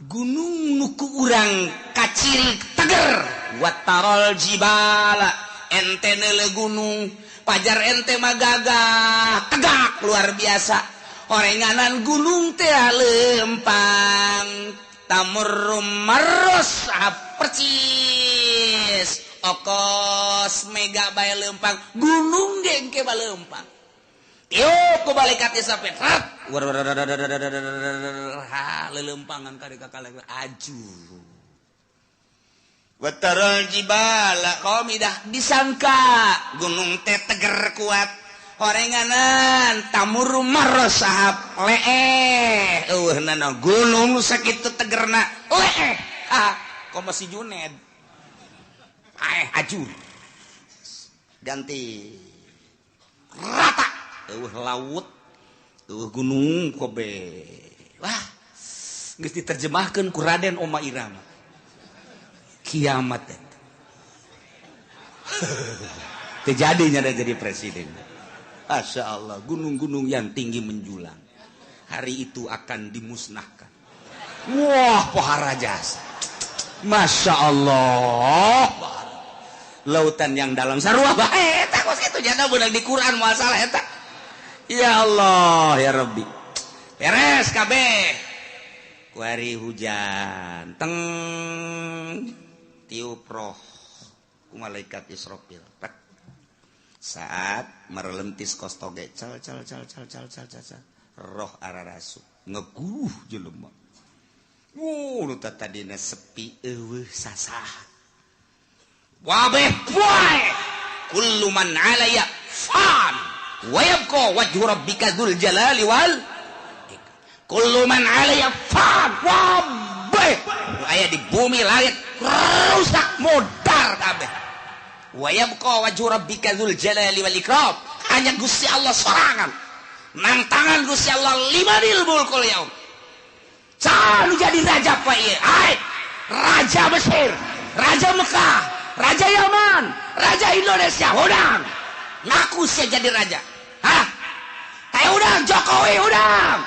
gunung nu ku urang kaciri teger watarol jibala ente neule gunung pajar ente mah gagah tegak luar biasa horenganan gunung teh lempang tamur marsahab percis okos mega bae lempang gunung ge engke bae lempang tiup ku malaikat Israfil rat ha lelempangan ka kakale aju wataral jibala qamidah disangka gunung teh teger kuat horenganan tamur marosahab leeh eueuhna gunung sakitu tegerna leeh ah komo si Juned ajur ganti rata eueuh laut eueuh gunung kobe wah geus diterjemahkeun ku Raden Oma Irama kiamat eta teu jadinya jadi presiden. Masya Allah gunung-gunung yang tinggi menjulang hari itu akan dimusnahkan. Wah pohara jasa Masya Allah lautan yang dalam sarua bae eta kos kitu jana beunang di Quran moal salah eta. Ya Allah ya Rabbi beres kabeh kuari hujan teng tiup roh ku malaikat Israfil pek saat merelentis kos toge cal cal cal cal cal cal cal roh ararasu ngeguh jelema. Nu tadina sepi eueuh sasah wabeh poe kullu man 'alayya fan wa yabqa wajhu rabbika dzul jalali wal kullu man 'alayya fan wabeh aya di bumi langit rusak modar kabeh wa yabqa wajhu rabbika dzul jalali wal ikram hanya Gusti Allah sorangan nang tangan Gusti Allah limanil mulkul yaum. Sanu jadi raja pak ieu ai raja Mesir, raja Mekah, raja Yaman, raja Indonesia udang ngaku saya jadi raja. Hah? Kayak udang Jokowi udang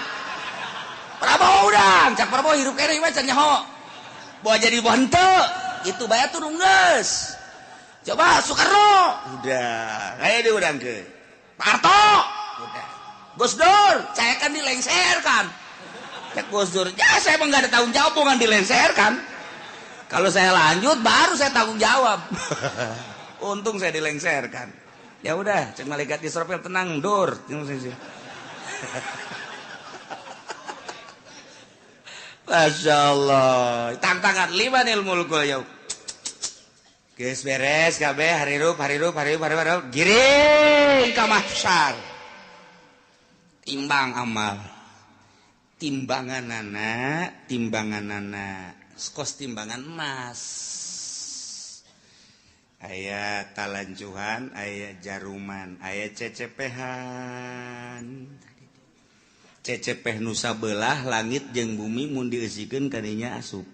Prabowo udang cak Prabowo hirup kene mah can nyaho bawa jadi henteu itu bae turun geus coba Soekarno udah kayak di udang ke Pak Harto udah Gus Dur saya kan dilengserkan cek Gus Dur ya saya emang gak ada tanggung jawab bukan dilengserkan. Kalau saya lanjut baru saya tanggung jawab. Untung saya dilengserkan. Ya udah, cek malaikat Israfil tenang, dur. Masya Allah. Tantangan limanil mulkul yaum. Geus beres kabeh harirup harirup harirup harirup giring ka mahsyar. Timbang amal. Timbanganana, timbanganana. Kos timbangan emas aya talancuhan, aya jaruman, aya cecepehan. Cecepeh nu sabelah langit jeung bumi mun dieusikeun kadinya asup.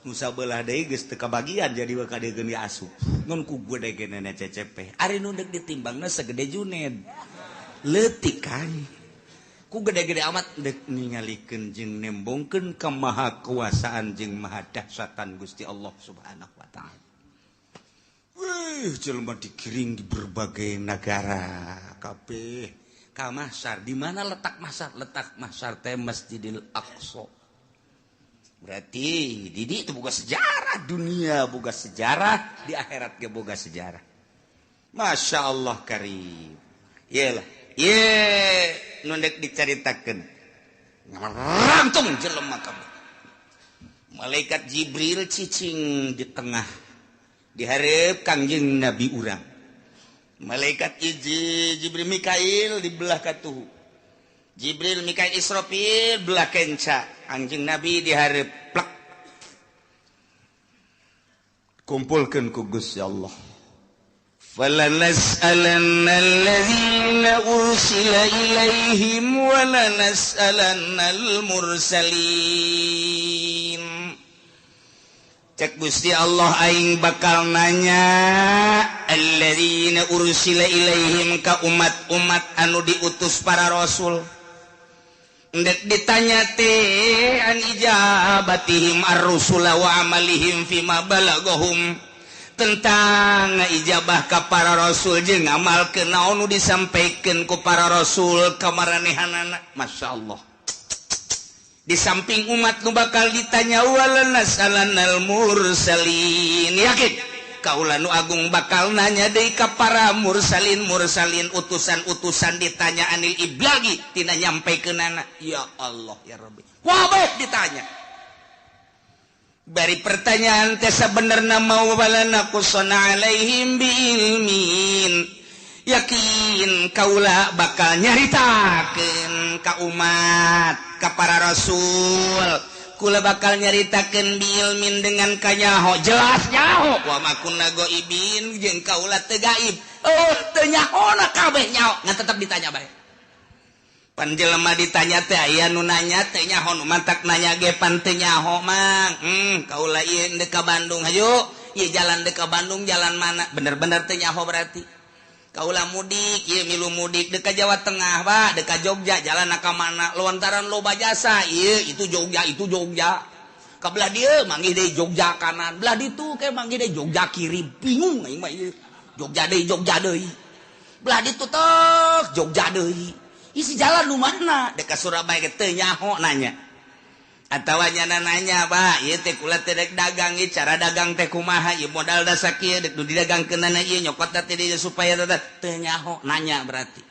Nu sabelah deui geus teu kabagian jadi we kadiekeun ge asup. Ngan ku gede-gedena cecepeh. Ari nu deuk ditimbangna segede Juned. Leutik kan. Ku gede-gede amat dek ningalikeun jeung nembongkeun kemahakuasaan jeung maha dahsyatan Gusti Allah Subhanahu wa taala. Wih, jelema digiring di berbagai negara kabeh ka Mahsyar. Di mana letak Mahsyar? Letak Mahsyar teh Masjidil Aqsa. Berarti di itu boga sejarah dunia, boga sejarah di akhirat ge boga sejarah. Masya Allah karim. Iyalah. Ye, nu dek dicaritakeun. Ngarangtung jelema kabeh. Malaikat Jibril cicing di tengah di hareup Kangjeng Nabi urang. Malaikat hiji Jibril Mikail di belah katuhu. Jibril Mikail Israfil belah kenca. Kangjeng Nabi di hareup plek. Kumpulkeun ku Gusti Allah. فَلَنَسْأَلَنَّ الَّذِينَ أُرْسِلَ إِلَيْهِمْ وَلَنَسْأَلَنَّ الْمُرْسَلِينَ. Cek Gusti Allah aing bakal nanya alladzina ursila ilaihim ka umat-umat anu diutus para rasul. Ndek ditanya teh an ijabatihim ar-rusula wa amalihim fima balagahum, tentang ijabah ka para rasul jeung ngamalkeun naon nu disampaikeun ku para rasul ka maranehanana. Masya Allah. Di samping umat nu bakal ditanya walanas'alannal mursalin. Yakin kaula nu agung bakal nanya deui ka para mursalin mursalin utusan-utusan ditanya anil iblagi tina nyampaikeunana. Ya Allah ya Rabbi. Wabeh ditanya. Bari pertanyaan teh sabenerna mau walana qusana alaihim biilmin. Yakin kaula bakal nyaritakeun ka umat, ka para rasul. Kula bakal nyaritakeun biilmin dengan kanyaho, jelas nyaho. Wa ma kunna ghaibin jeung kaula teu gaib. Oh, teu nyahona kabeh nyaho, ngan tetep ditanya bae. Pan jelema ditanya teh aya nu nanya teh nyaho, nu mantak nanya ge pan teu nyaho mang. Kaula ieu deuk ka Bandung hayu, ieu jalan deuk ka Bandung jalan mana? Bener-bener teu nyaho berarti. Kaula mudik, ieu milu mudik deuk ka Jawa Tengah, Pak, deuk ka Jogja, jalan ka mana? Lontaran loba jasa, ieu itu Jogja, itu Jogja. Ka belah dieu manggih deui Jogja kanan, belah ditu ke manggih deui Jogja kiri, bingung aing mah ieu. Jogja deui, Jogja deui. Belah ditu tok Jogja deui. Isi jalan lu mana? Dek ka Surabaya ge teu nyaho nanya. Atawa nyana nanya, Pak, ieu teh kula teh dek dagang ieu cara dagang teh kumaha? Ieu modal da sakieu dek nu didagangkeunana ieu nyokot teh dieu supaya teu nyaho nanya berarti.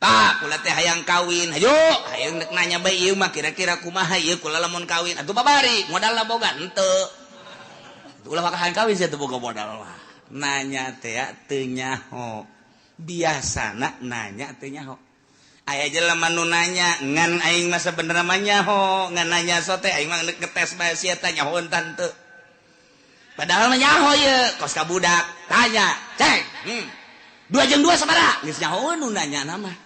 Pak, kula teh hayang kawin. Hayu, hayang dek nanya bae ieu mah kira-kira kumaha ieu kula lamun kawin. Atuh babari, modalna boga henteu. Ulah bakal hayang kawin sia teu boga modal mah. Nanya teh teu nyaho. Biasana nanya teu nyaho. Aya jelema nu nanya ngan aing mah sabenerna mah nyaho, ngan nanya sote aing mah ngetes bae sia teh nyaho tante. Padahal mah nyaho ieu, kos ka budak tanya, "Ceng, 2 jeung 2 sabaraha?" Geus nyaho nu nanya mah.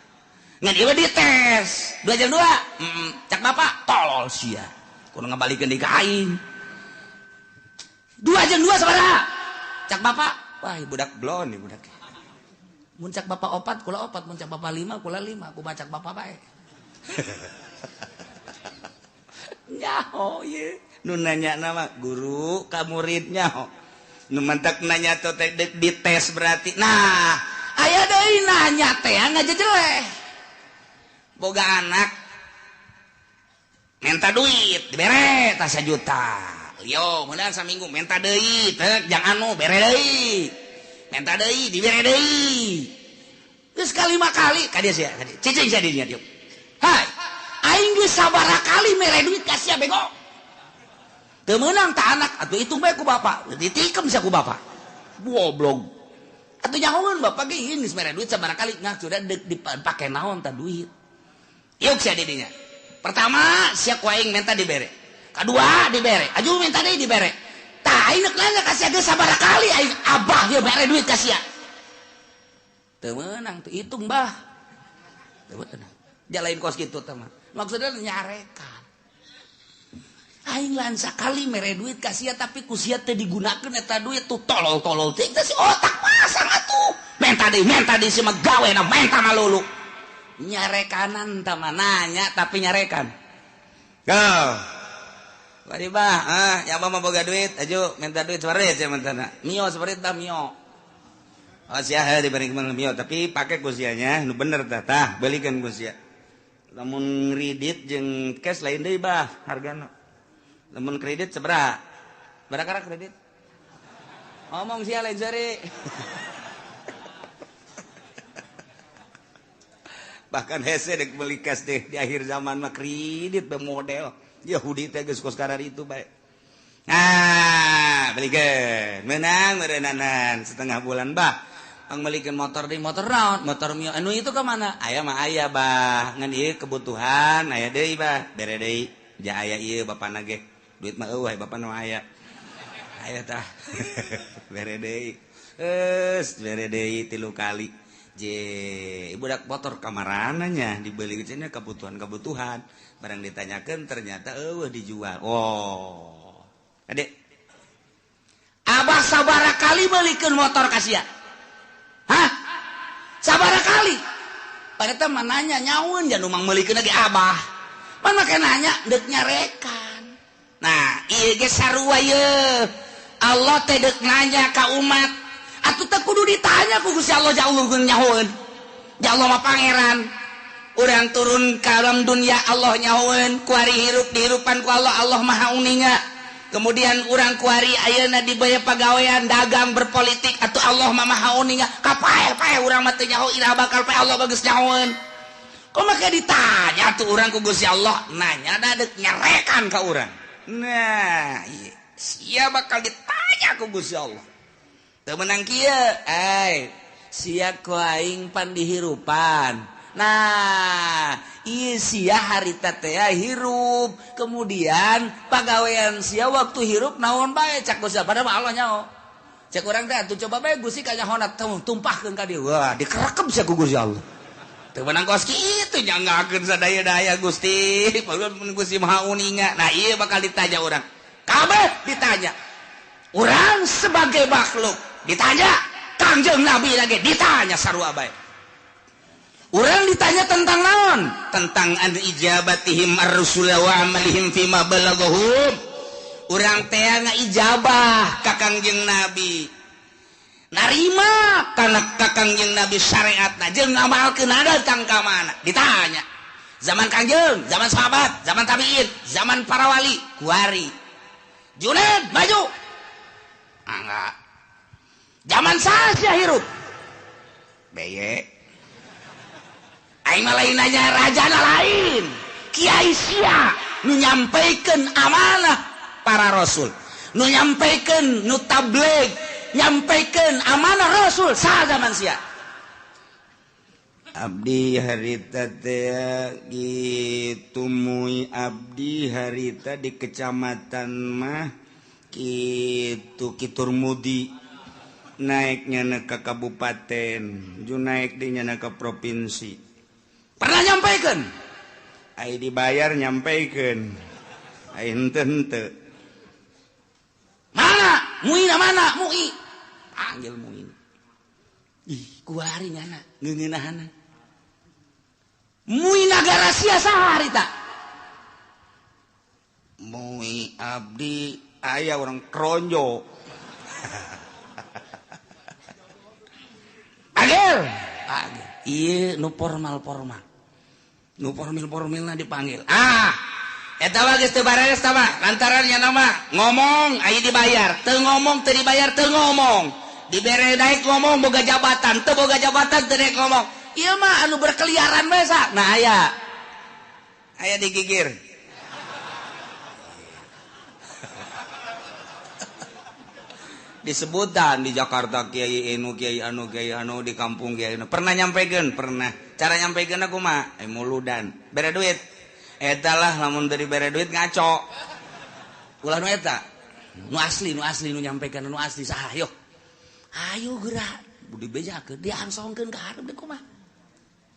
Ngan ieu dites, 2 jeung 2. Cak bapak, tolol sia. Kudu ngabalikeun deui ka aing. 2 jeung 2 sabaraha? Cak bapak, wah budak blon nih budak. Mun cak bapak 4, kula 4, mun cak bapak 5, kula 5, kumaha cak bapak bae. Nyaho ieu. Nu nanya nama guru ka murid nyaho. Nu mantak nanya teh dek dites berarti. Nah, aya deui nanya teh ngajejeleh. Boga anak minta duit dibere tah 1 juta. Lio, meunang saminggu minta deui teh jang anu bere deui. Minta deui dibere deui. Geus kalima kali ka dieu sia, ka dieu. Cicing sia dinya dieu. Hai, aing geus sabaraha kali mere duit ka sia bego. Teu meunang ta anak atuh hitung bae ku bapak. Ditikem sia ku bapak. Goblok. Atuh nyahoeun bapak ge ieu geus mere duit sabaraha kali ngah sudah deuk dipake naon ta duit. Yuk sia di dinya. Pertama sia ku aing minta dibere. Kadua dibere. Aju minta deui dibere. Tah aing neuk nanya ka sia geus sabaraha kali aing abah ieu mere duit ka sia. Teu meunang teu hitung bah. Teu meunang. Jalain kos kitu teh mah. Maksudnya nyarekan. Aing lain sakali mere duit ka sia tapi ku sia teh digunakeun eta duit tuh tolol-tolol teh si otak pasang atuh. Menta deui si mah gawena menta malulu. Nyarekanan tah mah nanya tapi nyarekan. Go. Bari bah, ya mah boga duit, aju minta duit separit sia mentana. Mio separit bah mio. Oh sia heuh diberi mio tapi pake ku sia nya nu bener tah tah belikeun ku sia. Lamun kredit jeung cash lain deui bah hargana. Lamun kredit sabaraha? Berapa kredit? Ngomong sia lain seri. Bahkan hese dek beli cash deh di akhir zaman mah kredit be model. Yahudi teh geus kos karar itu bae. Nah, belikeun. Menang meureunanan setengah bulan bah. Pang belikeun motor deui motor naon? Motor Mio. Anu itu ka mana? Aya mah aya bah. Ngan ieu kebutuhan aya deui bah. Bere deui. Ja aya ieu bapana ge. Duit mah eueuh bapana mah aya. Aya tah. Bere deui. Geus bere deui 3 kali. Je, budak motor kamarana nya dibeli cenah kebutuhan-kebutuhan. Barang ditanyakan ternyata eueuh dijual. Oh. Adek. Abah sabaraha kali belikeun motor ka sia? Hah? Sabaraha kali? Padahal mah nanya nyaun jangan mang meulikeun lagi abah. Pan make nanya deuk nyarekan. Nah, ieu ge sarua ye. Allah teh deuk nanya ka umat. Atuh teh kudu ditanya ku Gusti Allah ja Allah nyahoeun. Ja Allah mah pangeran. Urang turun ka alam dunia Allah nyahoeun, kuari hirup dihirupan ku Allah, Allah maha uninga. Kemudian urang kuari ayeuna dibaya pagawean dagang berpolitik atuh Allah mah maha uninga. Kapae-pae urang mah teu nyaho iraha bakal pae Allah bagus nyahoeun. Kok make ditanya tuh urang ku Gusti Allah, nanya da deuk nyarekan ka urang. Nah, ieu sia bakal ditanya ku Gusti Allah. Teu meunang kieu, ai sia ku aing pan dihirupan. Nah, ieu sia harita teh hirup, kemudian pagawean sia waktu hirup naon bae cak Gusti padahal mah Allah nyaho. Cek urang teh atuh coba bae Gusti kanyahona tumpahkeun ka dieu. Wah, dikerekep sia ku Gusti Allah. Teu meunang kos kitu nyanggakeun sadaya-daya Gusti, padahal mun Gusti Maha Uninga. Nah, ieu bakal ditanya urang. Kabeh ditanya. Urang sebagai makhluk ditanya, Kangjeng Nabi lagi ditanya sarua bae. Urang ditanya tentang naon? Tentang an ijabatihim ar-rusul wa amalihim fima balaghum. Urang teh ngaijabah ka Kangjeng Nabi. Narima kana ka Kangjeng Nabi syariatna jeung ngamalkeun datang ka mana? Ditanya. Zaman Kangjeng, zaman sahabat, zaman tabiin, zaman para wali, kuari. Junaid maju. Enggak. Zaman saha hirup? Beye. Aing mah lain nanya rajana lain. Kiai sia nu nyampaikan amanah para rasul, nu nyampaikan nu tabligh, nyampaikan amanah rasul saha zaman sia. Abdi harita teh kitu mui abdi harita di kecamatan mah kitu Kiturmudi naiknya ke kabupaten, ju naik di nyana ke provinsi. Pernah nyampaikan? Ai dibayar nyampaikan. Ai henteu henteu. Mana? Muina mana? Mui. Panggil Muin. Ih, kuari nyana ngeungeunahana. Mui nagara sia saha harita? Mui abdi aya orang kronjo. Panggil. Panggil. Ieu nu formal-formal. Nu formil-formilna dipanggil. Ah, eta mah geus teu bareres tah mah. Lantaran nya nama ngomong aya dibayar, teu ngomong teu dibayar teu ngomong. Dibere daek ngomong boga jabatan, teu boga jabatan teu daek ngomong. Ieu mah anu berkeliaran bae sa. Nah aya. Aya digigir. Disebutan di Jakarta kiai anu kiai anu kiai anu di kampung kiai anu. Pernah nyampaikan? Pernah. Cara nyampaikan aku mah muludan. Bere duit. Eta lah lamun teu dibere duit ngaco. Ulah nu eta. Nu asli nu nyampaikan nu asli saha yo. Ayo geura dibejakeun diangsongkeun ka hareup deui kumaha.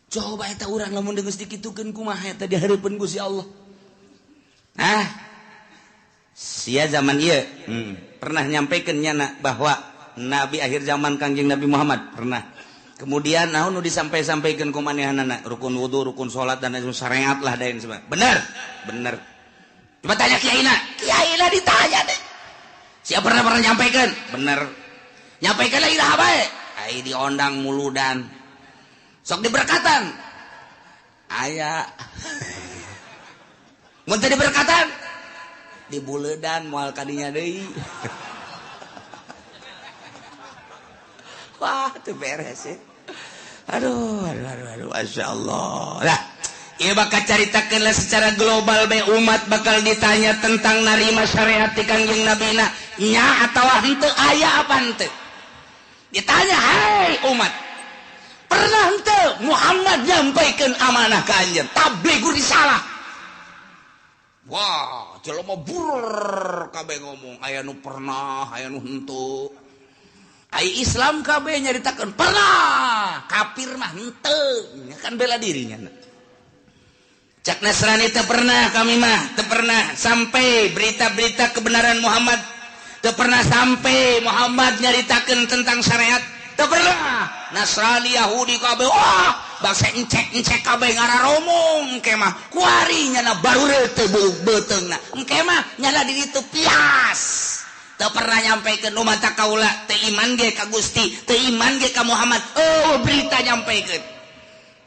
Coba eta urang lamun geus dikitukeun kumaha eta di hareupeun Gusti Allah. Ah, sia zaman ieu pernah nyampaikan nyana bahwa nabi akhir zaman Kangjeng Nabi Muhammad pernah. Kemudian naon nu disampai-sampaikan ku manehanana, rukun wudu, rukun salat dan lain syariat lah dan sebagainya. Bener? Bener. Coba tanya kiaina. Kiaina ditanya deh. Siapa pernah pernah nyampaikan? Bener. Nyampaikan lagi dah bae. Ai diondang muludan. Sok diberkatan. Aya. Mun teu diberkatan dibuledan moal kadinya deui. Wah, teu beres ya. Aduh, aduh, aduh, aduh, Masya Allah. Lah, ieu bakal caritakeun lah secara global bae umat bakal ditanya tentang narima syariat ti Kangjeng Nabina nya atawa henteu, aya apa henteu. Ditanya, "Hai umat, pernah henteu Muhammad nyampaikeun amanah ka anjeun tablighur risalah?" Wah, jelema bur kabeh ngomong, aya nu pernah, aya nu henteu. Ai Islam kabeh nyaritakeun pernah, kafir mah henteu, kan bela dirinya. Cak Nasrani teu pernah, kami mah teu pernah sampai berita-berita kebenaran Muhammad, teu pernah sampai Muhammad nyaritakeun tentang syariat, teu pernah. Nasrani Yahudi kabeh, wah, bangsa encek-encek kabeh ngararomong engke mah kuari nyana baru teu beuteungna. Engke mah nyana di ditu pias. Teu pernah nyampaikan nu mata kaula teu iman ge ka Gusti, teu iman ge ka Muhammad. Oh, berita nyampaikan.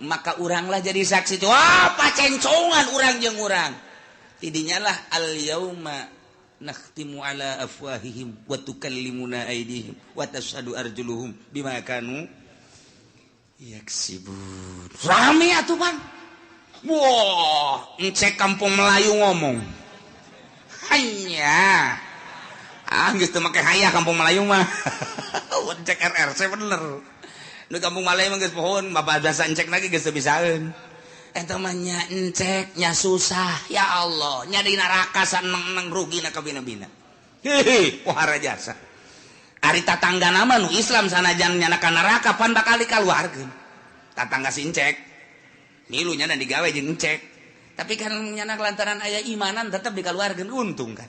Maka uranglah jadi saksi. Wah, pacencongan urang jeung urang. Tidinya lah al yauma nakhtimu ala afwahihim wa tukallimuna aydihim wa tashhadu arjuluhum bima kanu yaksibun. Rame atuh, Bang. Wah, encek kampung Melayu ngomong. Hanya ah geus teu make hayah kampung Melayu mah. Encek RRC bener. Nu kampung Melayu mah geus pohon, bapak biasa encek lagi geus teu bisaeun. Eta mah nya encek nya susah, ya Allah, nya di neraka saneng-neng rugina ka bina-bina. Hehe, pohara jasa. Ari tatangga nama nu Islam sanajan nyana ka neraka pan bakal dikaluarkeun. Tatangga si encek. Milu nyana digawe jeung encek. Tapi kan nyana lantaran aya imanan tetep dikaluarkeun, untung kan.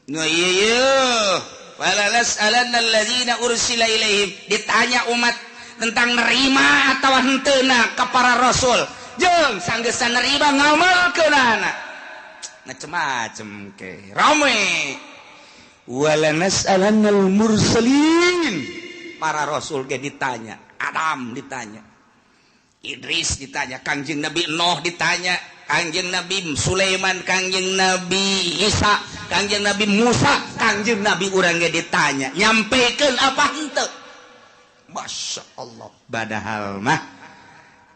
No iya iya. Wala nas'alanna alladzina ursila ilaihim. Ditanya umat tentang nerima atau henteuna ka para rasul. Jeung sanggeusna nerima ngamalkeunana. Macem-macem ke. Rame. Wala nas'alannal mursalin. Para rasul ge ditanya, Adam ditanya, Idris ditanya, Kangjeng Nabi Nuh ditanya, Kangjeng Nabi Sulaiman, Kangjeng Nabi Isa, Kangjeng Nabi Musa, Kangjeng Nabi urang ge ditanya, nyampaikan apa henteu? Masya Allah. Padahal mah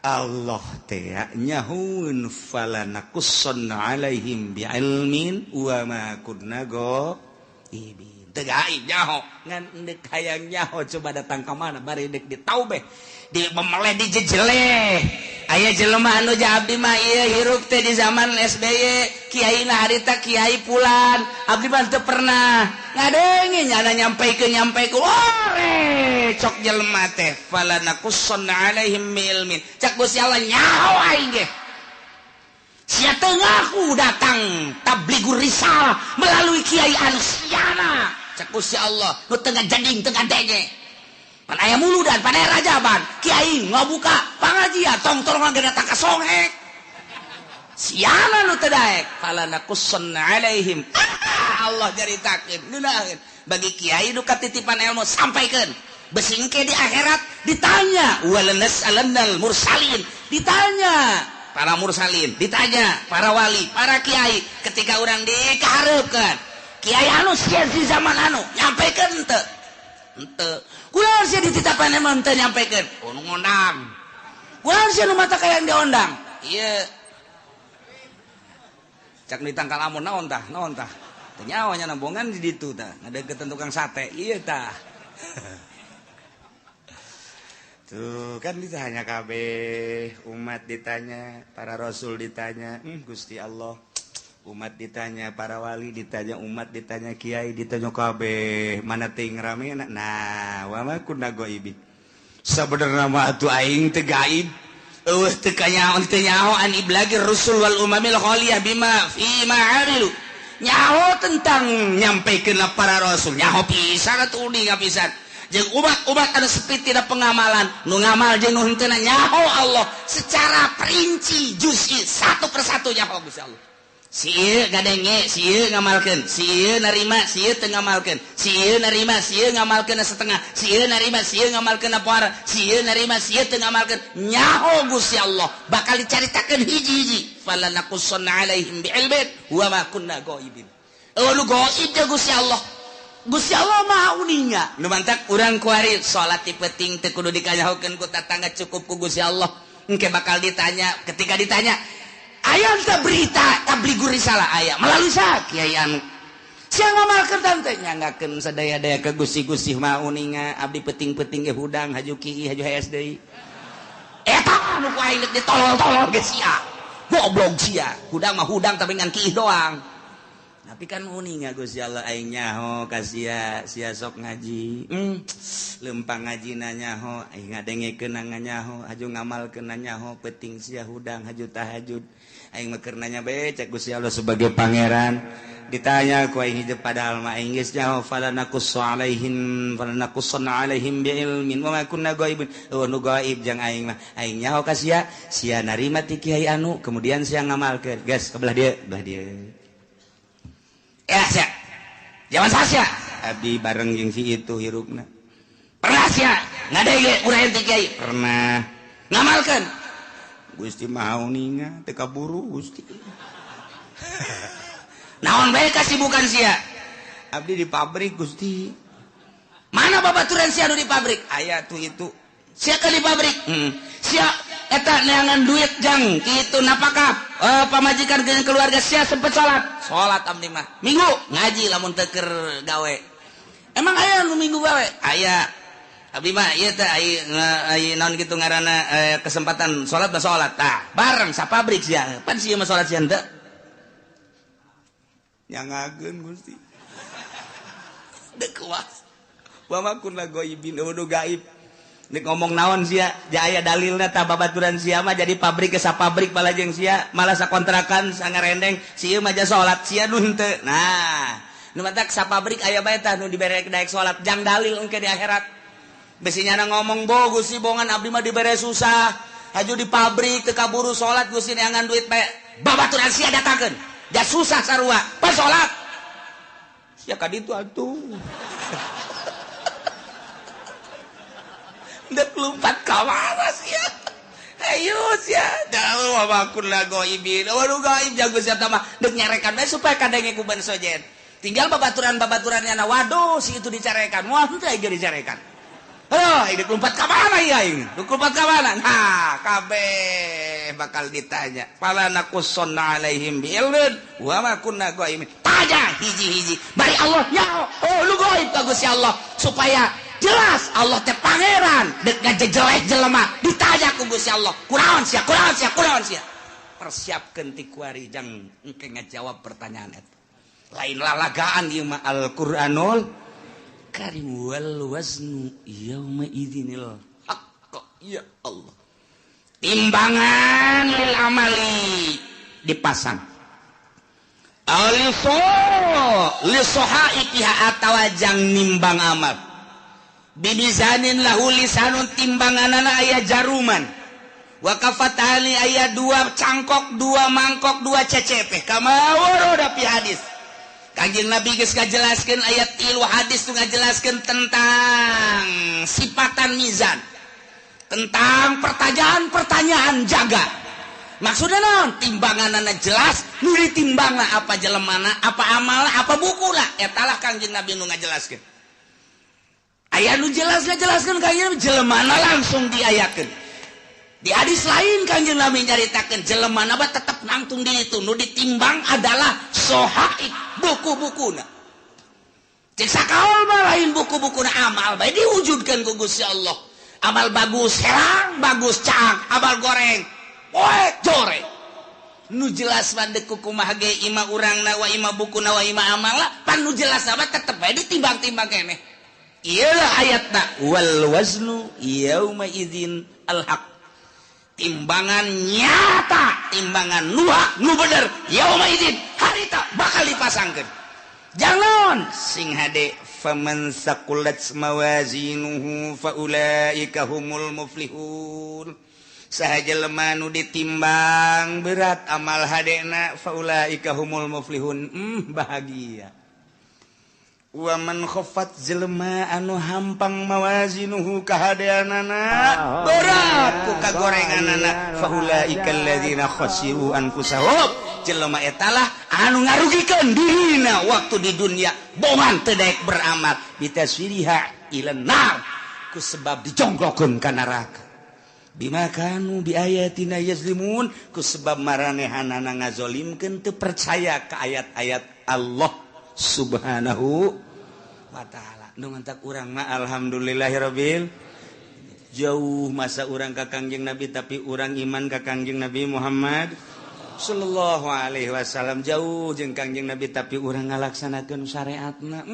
Allah teh nyahueun falanakussanna alaihim bi'ilmin wa ma kunna ghaibin. Teu gaib nyaho, ngan deuk hayang nyaho coba datang ka mana bari deuk ditaubeh, di memeleh dijejeleh. Aya jelema anu abdi mah ieu hirup teh di zaman SBY, kiai na harita kiai pulan, abdi mah teu pernah ngadenge nyana nyampaikeun nyampaikeun. Ore cok jelema teh falanakussanna alaihim ilmin. Cak Gusti Allah nyaho aing ge. Sia teu ngaku datang tablighur risalah melalui kiai anu siana. Cak Gusti Allah nu teu ngajading teu ngadenge. Pan aya muludan, pan aya rajaban, kiai ngabuka pangajian, tong-tong ge datang ka songhek. Siana nu teu daek, falanakussanna alaihim. Allah caritakeun, ngeunaheun. Bagi kiai nu katitipan ilmu sampaikeun. Besingke di akhirat ditanya, walanas'alannal mursalin, ditanya para mursalin, ditanya para wali, para kiai ketika urang dikahareupeun. Kiai anu sia di zaman anu nyampaikeun henteu? Henteu. Kunaon sia dititapan emang teu nyampaikeun? Oh, nu ngondang. Kunaon sia nu mata kayang diondang? Ieu. Cak nu ditangkal amun naon tah? Naon tah? Teu nyaho nya nambongan di ditu tah, ngadeukeutan tukang sate. Ieu tah. Tuh kan ditanya kabeh, umat ditanya, para rasul ditanya, Gusti Allah. Umat ditanya, para wali ditanya, umat ditanya, kiai ditanya kabeh, mana ting rame nah, wa ma kunna ghaibin. Sabenerna mah atuh aing teu gaib. Eueuh teu kanyaho teu nyaho an iblagir rusul wal umamil khaliyah bima fi ma amilu. Nyaho tentang nyampaikan para rasul, nyaho pisan atuh uninga pisan. Jeung umat-umat anu sepi tina pengamalan, nu ngamal jeung nu henteu nyaho Allah secara perinci juz'i satu persatu nyaho Gusti Allah. Si ieu ngadenge, si ieu ngamalkeun, si ieu narima, si ieu teu ngamalkeun, si ieu narima, si ieu ngamalkeun setengah, si ieu narima, si ieu ngamalkeun poara, si ieu narima, si ieu teu ngamalkeun. Nyaho Gusti Allah bakal dicaritakeun hiji-hiji. Fala naqussanna alaihim bi'ilmin wa ma kunna ghaibin. Eueuh nu gaib jeung Gusti Allah. Gusti Allah Maha uninga. Nu mantak urang kuari salat ti peuting teu kudu dikanyahokeun ku tatangga, cukup ku Gusti Allah. Engke bakal ditanya, ketika ditanya aya teu berita tablighur risalah aya melalui sa kiai anu sia ngamalkeun tante nyanggakeun sadaya-daya ke Gusti-Gusti Maha uninga abdi peuting-peuting ge hudang haju kieu haju hees deui. Eta anu ku aing deuk ditolol-tolol ge sia. Goblok sia. Hudang mah hudang tapi ngan kieu doang. Tapi kan uninga Gusti Allah aing nyaho ka sia, sia sok ngaji. Lempang ngajina nyaho, aing ngadengekeun nyaho, haju ngamalkeun nyaho, peuting sia hudang haju tahajud. Aing mah keur nanya bae cek Gusti Allah sebagai pangeran. Ditanya ku aing hijab padahal mah aing geus nyaho fala naqussu alaihim fala naqussanna alaihim bi ilmin wa ma kunna ghaibin. Eueuh nu gaib jang aing mah. Aing nyaho ka sia, sia narima ti kiai anu, kemudian sia ngamalkeun. Geus ke belah dieu, belah dieu. Ya sia. Zaman sia. Abdi bareng jeung si itu hirupna. Pernah sia ngadenge urang ti kiai? Pernah. Ngamalkeun. Gusti Maha uninga teu kaburu Gusti. Naon bae kasibukan sia? Abdi di pabrik Gusti. Mana babaturan sia nu di pabrik? Aya tuh itu. Sia ke di pabrik? Sia eta neangan duit jang kitu napakah pamajikan jeung keluarga sia sempet salat. Salat abdi mah. Minggu ngaji lamun teu keur gawe. Emang aya nu minggu gawe? Aya. Abdi mah ieu teh ai naon kitu ngaranna kesempatan salat mah salat. Tah, bareng sapabrik sia. Pan sia mah salat sia henteu. Nyangakeun Gusti. Deuk kuas. Wa ma kunna ghaibin, eueuh gaib. Nek ngomong naon sia, ja aya dalilna tah babaturan sia mah jadi pabrik ke sapabrik malah jeung sia, malah sakontrakan sangarendeng, si ieu mah ja salat sia nu henteu. Nah, nu matak sapabrik aya bae tah nu dibere daek salat jang dalil engke di akhirat. Besi nyana ngomong bo Gusti bongan abdi mah dibere susah, haju di pabrik teu kaburu salat Gusti neangan duit bae. Babaturan sia datangkeun. Ja susah sarua, pas salat. Sia ka ditu atuh. Dek lompat ka mana sia? Ayo sia, dah wa kunna ghaibin. Waduh gaib jago sia mah deuk nyarekan bae supaya kadenge ku ban sojen. Tinggal babaturan-babaturannya na waduh si itu dicarekan. Wah henteu aing dicarekan. Aduh, ini lompat ka mana ya aing? Lompat ka mana? Nah, kabeh bakal ditanya. Fala naqussanna alaihim bi'ilmin wa ma kunna ghaibin. Tanya hiji-hiji. Bari Allah nyaho. Oh, lu gaib ka Gusti Allah supaya jelas Allah teh pangeran dek ngajejelek jelema ditanya ku Gusti Allah. Kunaon sia? Kunaon sia? Kunaon sia? Persiapkeun ti kuari jang engke ngajawab pertanyaan eta. Lain lalagaan ieu mah Al-Qur'anul Karim wal waznu yauma idzinil haqq. Ya Allah. Timbangan lil amali dipasang. Aliso lisohaikiha atawa jang nimbang amal. Bibizanin lahu lisanun timbanganana aya jaruman. Wa kafatani aya dua cangkok, dua mangkok, dua cecepe. Kama warada fi hadis. Kanjeng Nabi geus ngajelaskeun ayat tilu hadis tu ngajelaskeun tentang sifatan mizan, tentang pertanyaan-pertanyaan jaga. Maksudna naon? Timbanganana jelas, nu ditimbangna apa jelemana, apa amalna, apa bukuna. Eta lah Kanjeng Nabi nu ngajelaskeun. Aya nu jelas ngajelaskeun Kanjeng Nabi jelemana langsung diayakeun. Di hadis lain Kanjeng Nabi nyaritakeun jelemana mah tetep nangtung di itu, nu ditimbang adalah sohaib buku-bukuna. Cek sakaol mah lain buku-bukuna amal bae diwujudkeun ku Gusti Allah. Amal bagus herang, bagus cang, amal goreng poek jore. Nu jelas mah deuk kumaha ge ima urangna wa ima bukuna wa ima amalna, pan nu jelas mah tetep bae ditimbang-timbang keneh. Ieu lah ayatna wal waznu yauma idzin al haq. Timbangan nyata, timbangan nu hak nu bener yauma idzin harita bakal dipasangkeun. Jangan sing hade faman saqulat mawazinuhu faulaika humul muflihun. Saha jelema nu ditimbang berat amal hadena faulaika humul muflihun, bahagia. Wa man khaffat jelema anu hampang mawazinuhu kahadeanana berat ku kagorenganana faulaika alladzina khasiru anfusahum, jelema etalah anu ngarugikeun dirina waktu di dunia bongan teu daek beramal bitaswiriha ilan nar ku sebab dijonggokeun ka neraka bima kanu biayatina yazlimun ku sebab maranehanana ngazolimkeun teu percaya ka ayat-ayat Allah Subhanahu wa ta'ala. Nu mantak urang mah alhamdulillahirabbil jauh masa urang ka Kangjeng Nabi tapi urang iman ka Kangjeng Nabi Muhammad sallallahu alaihi wasallam, jauh jeung Kangjeng Nabi tapi urang ngalaksanakeun syariatna.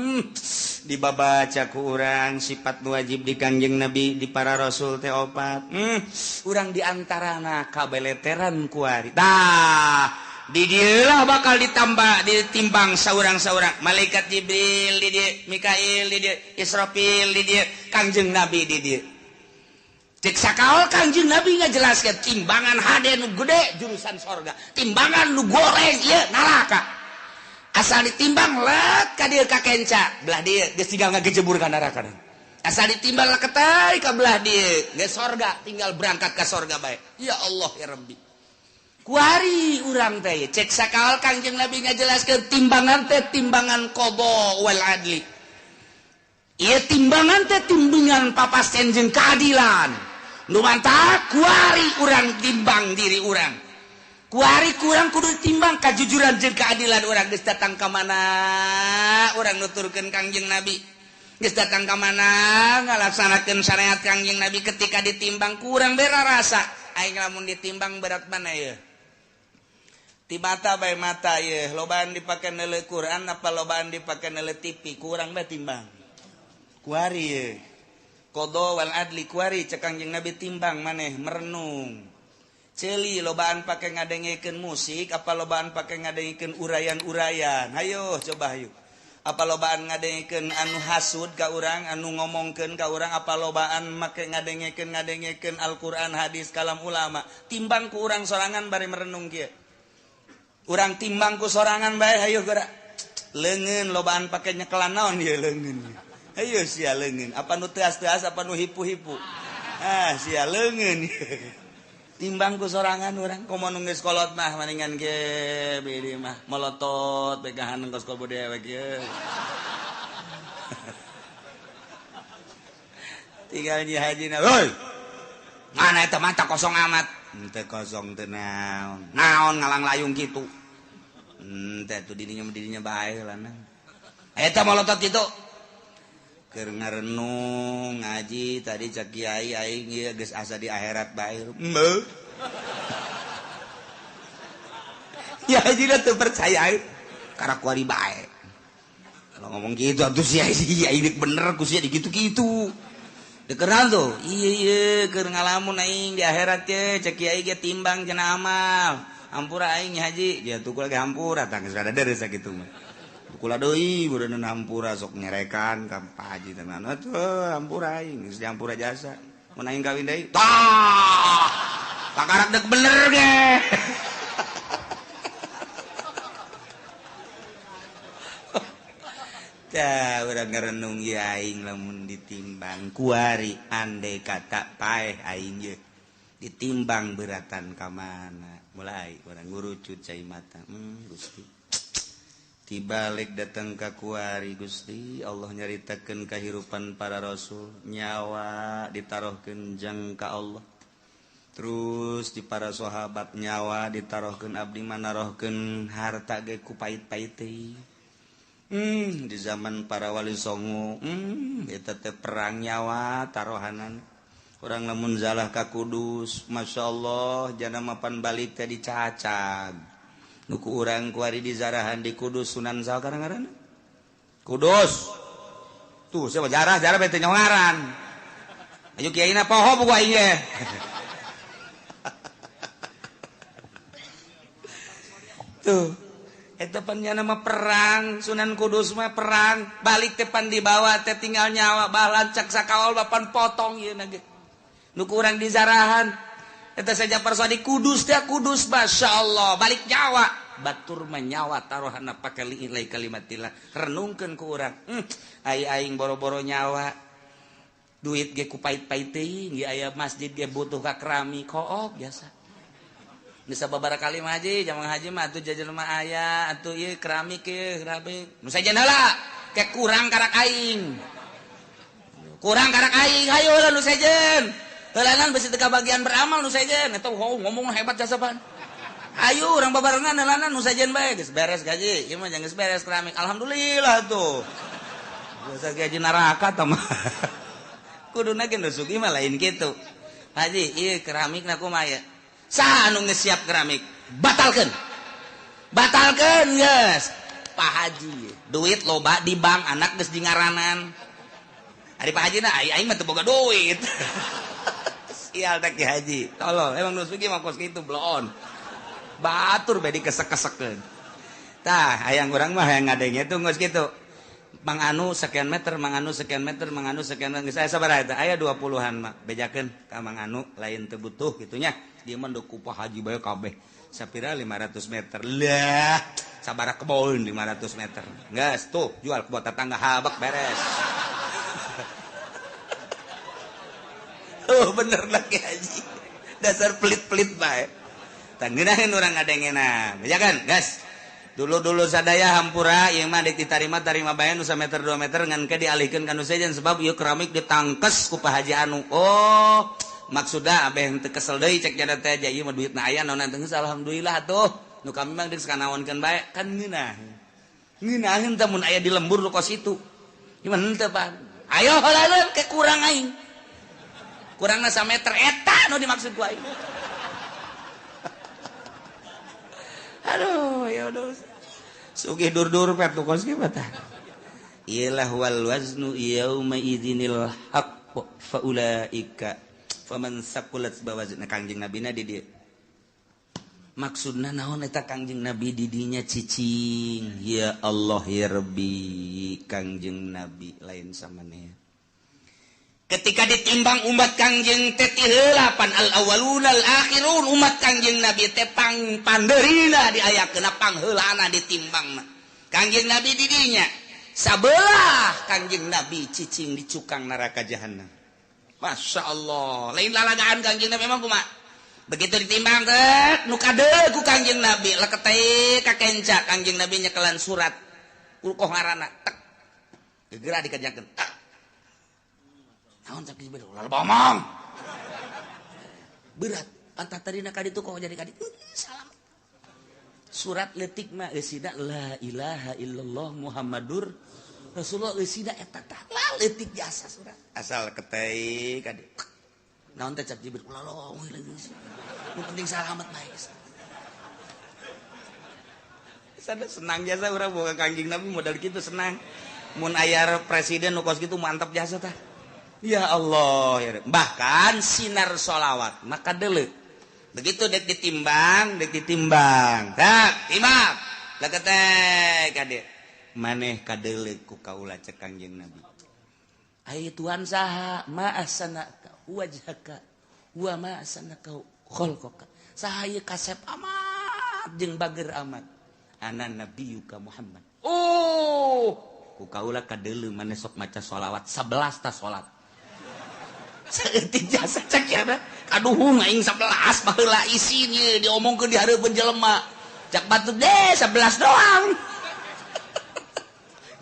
Dibabaca ku urang sifat nu wajib di Kangjeng Nabi di para rasul teh opat. Urang di antarana kabeleteran kuari. Tah di dieulah bakal ditambah ditimbang saurang-saurang malaikat Jibril di dieu, Mikail di dieu, Israfil di dieu, Kangjeng Nabi di dieu. Cek sakaol Kangjeng Nabi ngajelaskeun timbangan hade nu gede jurusan sorga, timbangan nu goreng ieu neraka. Asal ditimbang let ka dieu ka kenca, belah dieu geus tinggal ngagejebur ka neraka. Asal ditimbang leketai ka belah dieu geus sorga, tinggal berangkat ka sorga bae. Ya Allah ya Rabbi. Kuari urang teh cek sakaol Kangjeng Nabi ngajelaskeun timbangan teh timbangan qada wal adli. Ieu timbangan teh timbangan papasten jeung keadilan. Nu mantak kuari urang timbang diri urang. Kuari kurang kudu timbang kajujuran jeung keadilan urang geus datang ka mana urang nuturkeun Kangjeng Nabi. Geus datang ka mana ngalaksanakeun syariat Kangjeng Nabi ketika ditimbang kurang bera rasa. Aing lamun ditimbang berat mana ieu? Ti mata bae mata ye, lobaan dipake neuleuh Quran apa lobaan dipake neuleuh TV, kurang bae timbang. Kuari ye. Qada wal adli kuari cek Kangjeng Nabi timbang maneh merenung. Ceuli lobaan pake ngadengekeun musik apa lobaan pake ngadengekeun urayan-urayan. Hayo coba hayu. Apa lobaan ngadengekeun anu hasud ka urang, anu ngomongkeun ka urang, apa lobaan make ngadengekeun Al-Qur'an, hadis, kalam ulama. Timbang ku urang sorangan bari merenung kieu. Urang timbang ku sorangan bae hayu geura. Leungeun lobaan pake nyekelan naon ieu leungeun. Hayu sia leungeun, apa nu teas-teas apa nu hipu-hipu. Ah sia leungeun. Timbang ku sorangan urang komo nu geus kolot mah maningan ge beureum mah molotot begahan kos kobo dewek ieu. Tinggal nyi hajina, "Hoi. Mana eta mata kosong amat." Teu kosong teu naon. Naon ngalang layung kitu. Teh tuh dirinya bae lah nang. Eta molotot kitu. Keur ngarenung ngaji tadi cak kiai aing ieu geus asa di akhirat bae. Heuh. Ya haji teu percaya karena kuari bae. Kalau ngomong gitu atuh sia iya bener ku sia digitu-gitu. Dekeran tuh, iya iya keur ngalamun aing di akhirat ye cek kiai ge timbang cenah amal. Hampura aing haji, dia tuh lagi hampura tah geus rada deres sakitu mah. Kula deui beureun hampura sok nyerekan ka Pak Haji teh mah atuh hampura aing geus dihampura jasa. Mun aing kawin deui, tah. Pakarak deuk bener ge. Tah urang ngarenung ieu aing lamun ditimbang kuari andai kata paeh aing ye ditimbang beratan ka mana. Mulai urang ngurucut cai mata. Gusti. Tibalik datang ka kuari Gusti Allah nyaritakeun kahirupan para rasul, nyawa ditarohkeun jang ka Allah. Terus di para sahabat nyawa ditarohkeun abdi manarohkeun harta ge ku pait-pait teh. Di zaman para wali songo, eta teh perang nyawa tarohanan. Urang lamun zalah ka Kudus, masyaallah jana mapan balik teh dicacag. Nu ku urang kuari di zarahan di Kudus Sunan saha ngaranna? Kudus. Tuh siapa jarah jarah bete nyongaran. Ayo kiaina poho buku aing ge. Tuh eta pan nya nama perang Sunan Kudus mah perang balik teh pan dibawa teh tinggal nyawa balancak sakawal bapan potong ieu na ge nu kurang dizarahan eta saja persadi Kudus teh Kudus masyaallah balik nyawa batur mah nyawa taruhanna pake li'ilai kalimatillah renungkeun ku urang ai aing boro-boro nyawa duit ge ku pait-pait teuing ge aya masjid ge butuh ka keramik kook biasa bisa babara kali mah haji jamang haji mah atuh jajan mah aya atuh ieu keramik ieu keramik nu sajen heula ke kurang karak aing kurang karak aing hayu heula nu sejen heulanan besi teu kabagian beramal nu sejen eta ngomong hebat jasa pan ayo urang babarengan heulanan nu sejen bae geus beres gaji ieu mah geus beres keramik alhamdulillah tuh biasa gaji neraka tah mah kuduna ge nu sugih mah lain kitu haji ieu keramikna kumaha ieu saha anu geus siap keramik batalkeun batalkeun geus Pak Haji duit loba di bank anak geus dingaranan ari Pak Haji na aing mah teu boga duit sial teh Ki Haji tolol emang nu sugih mah kos kitu bloon batur bae dikesek-kesekeun tah hayang urang mah hayang ngadenge tuh geus kitu Mang Anu sekian meter, Mang Anu sekian meter, Mang Anu sekian meter. Geus aya sabaraha eta? Aya 20-an mah. Bejakeun ka Mang Anu lain teu butuh kitu nya. Dia mah ku Pak Haji bae kabeh. Sapira 500 meter. Lah, sabaraha kebon 500 meter. Geus tuh jual ke tetangga habak beres. Oh bener lah Ki Haji. Dasar pelit-pelit bae. Tah ngeunaheun urang ngadengena. Bejakeun, geus. Dulu-dulu sadaya hampura ieu mah deuk ditarima tarima bae nu sameter 2 meter ngan ke dialihkeun ka nu sejen sebab ieu keramik ditangkes ku Pak Haji anu. Oh, maksudna abeh teu kesel deui cek jada teh aja ieu mah duitna aya naon teh geus alhamdulillah atuh. Nu kami mah geus kanaonkeun bae kan ngeunah. Ngeunaheun teh mun aya di lembur nu kos itu. Ieu mah henteu Pak. Ayo heulaeun ke kurang aing. Kurangna sameter eta nu dimaksud ku aing. Aduh, ya udah. Sugih dur-dur pet kos kieu tah. Iyalah wal waznu yauma idzinil haqq fa ulaika faman saqulat bawazna Kangjeng Nabina di dieu. Maksudna naon eta Kangjeng Nabi di dinya cicing. Ya Allah ya Rabbi, Kangjeng Nabi lain samaneh. Ketika ditimbang umat Kangjeng teh ti heula pan al awwaluna al akhirun umat Kangjeng Nabi teh pang pandeurina diayakeun pangheulana ditimbangna. Kangjeng Nabi di dinya sabelah Kangjeng Nabi cicing di cukang neraka jahanam. Masya Allah, lain lalagaan Kangjeng Nabi emang kumaha? Begitu ditimbang teh nu kadeul ku Kangjeng Nabi leketeh ka kenca Kangjeng Nabi nyekelan surat ukoh ngaranna tek geura dikerjakeun tek. Naon cak Jibril ulah bomong. Berat pantat tadina ka ditu kok jadi ka ditu. Salam. Surat leutik mah eusina la ilaha illallah Muhammadur Rasulullah eusina eta tah la leutik jasa surat. Asal ketei ka ditu. Naon teh cak Jibril ulah lomong geus. Nu penting salamet bae geus. Sada senang jasa urang boga Kangjeng Nabi modal kitu senang. Mun aya presiden nu kos kitu mantap jasa tah. Ya Allah, ya. Bahkan sinar sholawat maka dele. Begitu dek ditimbang, tak timbang. Leketek kade. Maneh kadele ku kaula cek Kangjeng Nabi. Ai Tuhan saha ma ahsanaka wajhaka wa ma ahsanaka khalqaka. Saha ieu kasep amat jeung bager amat. Ana nabiyuka Muhammad. Oh, ku kaula kadele maneh sok maca sholawat 11 ta salat. Saeutik jasa cek ya kaduhung aing 11 baheula isin ieu diomongkeun di hareupeun jelema cak batur deh 11 doang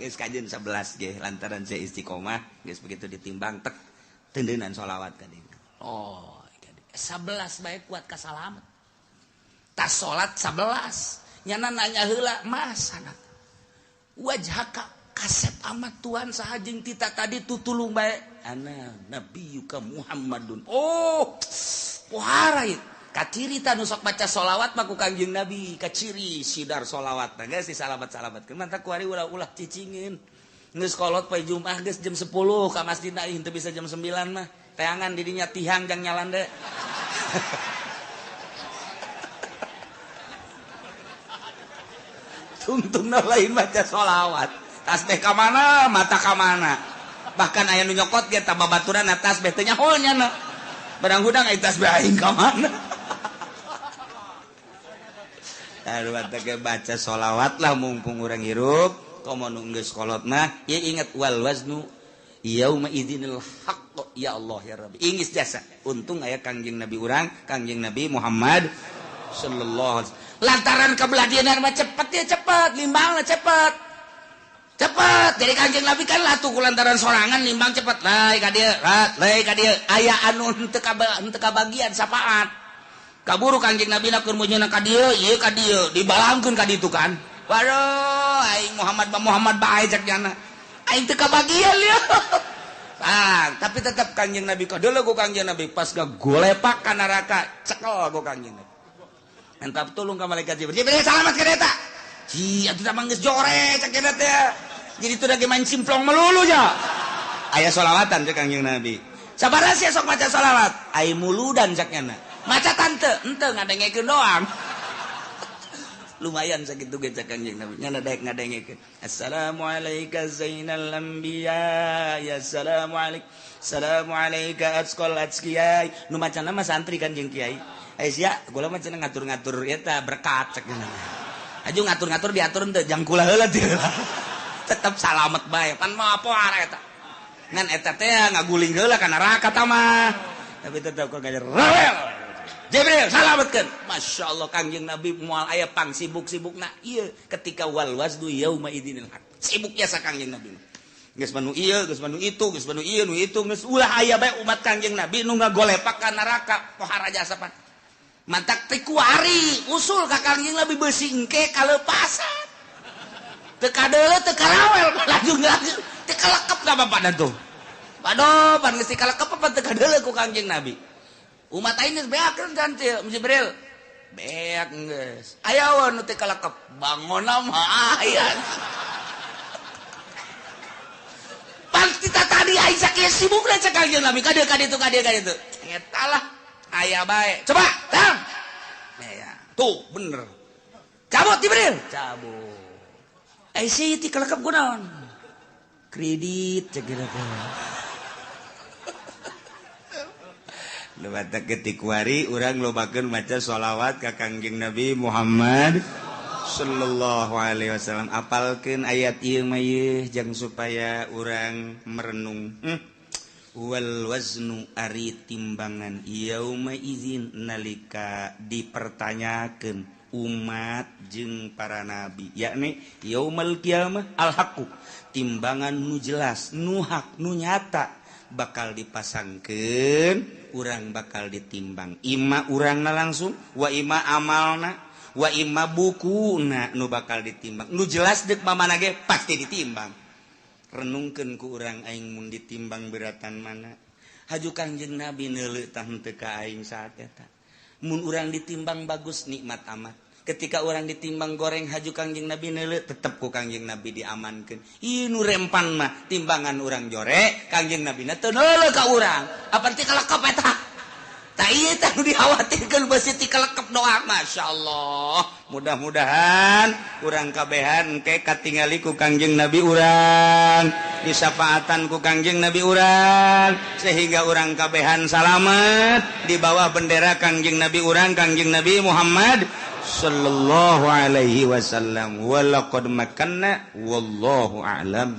geus kajeun 11 ge lantaran saya istiqomah geus begitu ditimbang tek tendeunan sholawat ka dieu oh 11 bae kuat ka salamet tas salat 11 nyana nanya heula masana wajhaka kasep amat Tuhan saha jeung tita tadi tutulung bae ana nabiyuka Muhammadun. Oh, pohara ieu. Kaciri ta nu sok maca sholawat mah ku Kangjeng Nabi, kaciri sidar sholawat. Nah geus disalamat-salamatkeun. Mantap kuari ulah-ulah cicingin. Geus kolot poe Jumat geus jam 10 ka masjid na teu bisa jam 9 mah. Teangan di dinya tihang jang nyalande. Tungtungna lain maca sholawat. Tasbih ka mana, mata ka mana. Bahkan aya nu nyokot ge tah babaturan tasbih teh nyaho nya. Barang hudang aya tasbih aing ka mana. Aduh, baca sholawat lah mumpung urang hirup. Komo nu geus kolot mah ya ingat wal waznu yauma idzinil haqq ya Allah ya Rabbi. Ingis jasa. Untung aya Kangjeng Nabi urang, Kangjeng Nabi Muhammad sallallahu alaihi wasallam. Lantaran kebelah mah cepet ya cepet, nimbangna cepet. Cepet. Jadi Kangjeng Nabi kan latuh ku lantaran sorangan nimbang cepet. Lai ka dieu, lai ka dieu. Aya anu henteu kabagian sapaat. Kaburu Kangjeng Nabi na keur meunyeuna ka dieu, ieu ka dieu, dibalangkeun ka ditu kan. Waduh, aing Muhammad ba Muhammad bae cek jana. Aing teu kabagian ieu. Ah, tapi tetap Kangjeng Nabi kadeuleu ku Kangjeng Nabi pas gagolepak ka neraka, cekel ku Kangjeng Nabi. Entap tulung ka malaikat Jibril. Jibril salamat ka eta. Ji, atuh mah geus jore cek eta teh. Jadi teu lagi main simplong melulu nya. Aya sholawatan cek Kangjeng Nabi. Sabaraha sia sok maca sholawat? Ai muludan cek nyana. Maca tante, ente ngadengekeun doang. Lumayan sakitu ge cek Kangjeng Nabi. Nyana daek ngadengekeun. Assalamualaika zainal anbiya, ya assalamualaik. Assalamualaika atqal atqiya. Nu macana mah santri kan jeung kiai. Eh sia, gula mah cenah ngatur-ngatur eta berkat cek nya. Aju ngatur-ngatur diatur henteu jang kula heula teu. Tetep salamet bae. Pan mah apa eta. Ngan eta teh ngaguling heula ka neraka ta mah. Tapi tetep kok gajer rawel. Jibril salametkeun. Masya Allah Kangjeng Nabi moal aya pang sibuk-sibukna ieu ketika wal waznu yauma idzinil haq. Sibuk jasa Kangjeng Nabi. Geus manu ieu, geus manu itu, geus manu ieu, nu itu, geus ulah aya bae umat Kangjeng Nabi nu ngagolepak ka neraka pohara jasa pan. Mantak teh kuari usul ka Kangjeng Nabi beusi engke kalepasan. Teu kadeuleu teu karawel lajung lajung teu kalekep ka bapakna tuh. Waduh, pan geus kalekep apa teu kadeuleu ku Kangjeng Nabi. Umat aing geus beak kan Jibril. Beak geus. Aya we nu teu kalekep, bangonna mah aya. Pan kita tadi aing sakieu sibukna cek Kangjeng Nabi ka dieu ka ditu ka dieu ka ditu. Eta lah aya bae. Coba, tang. Ya, tuh bener. Cabut Jibril, cabut. Eh sih ti kalekep kunaon? Kredit cek teh. Lebata ketikuari urang lobakeun maca sholawat ka Kangjeng Nabi Muhammad sallallahu alaihi wasallam. Apalkeun ayat ieu mah ieu jang supaya urang merenung. Wal waznu ari timbangan yauma izin nalika dipertanyakeun umat jeung para nabi, yakni yaumal qiyamah al haqqu, timbangan nu jelas, nu hak, nu nyata bakal dipasangkeun, urang bakal ditimbang. Ima urangna langsung, wa ima amalna, wa ima bukuna nu bakal ditimbang. Nu jelas deuk mamana ge pasti ditimbang. Renungkeun ku urang aing mun ditimbang beratan mana. Haju Kangjeng Nabi neuleuh tah henteu ka aing saat eta. Mun urang ditimbang bagus nikmat amat. Ketika orang ditimbang goreng haju Kangjeng Nabi neuleuh tetep ku Kangjeng Nabi diamankeun. Ieu nu rempan mah timbangan urang jore, Kangjeng Nabi na teu neuleuh ka urang. Apan ti kalekep eta? Tah ieu teh nu dikhawatirkeun beusi ti kalekep doa. Masyaallah. Mudah-mudahan urang kabehan engke katingali ku Kangjeng Nabi urang, disafaatan ku Kangjeng Nabi urang, sehingga urang kabehan salamet di bawah bendera Kangjeng Nabi urang, Kangjeng Nabi Muhammad sallallahu alaihi wasallam. Walaqad makanna wallahu a'lam.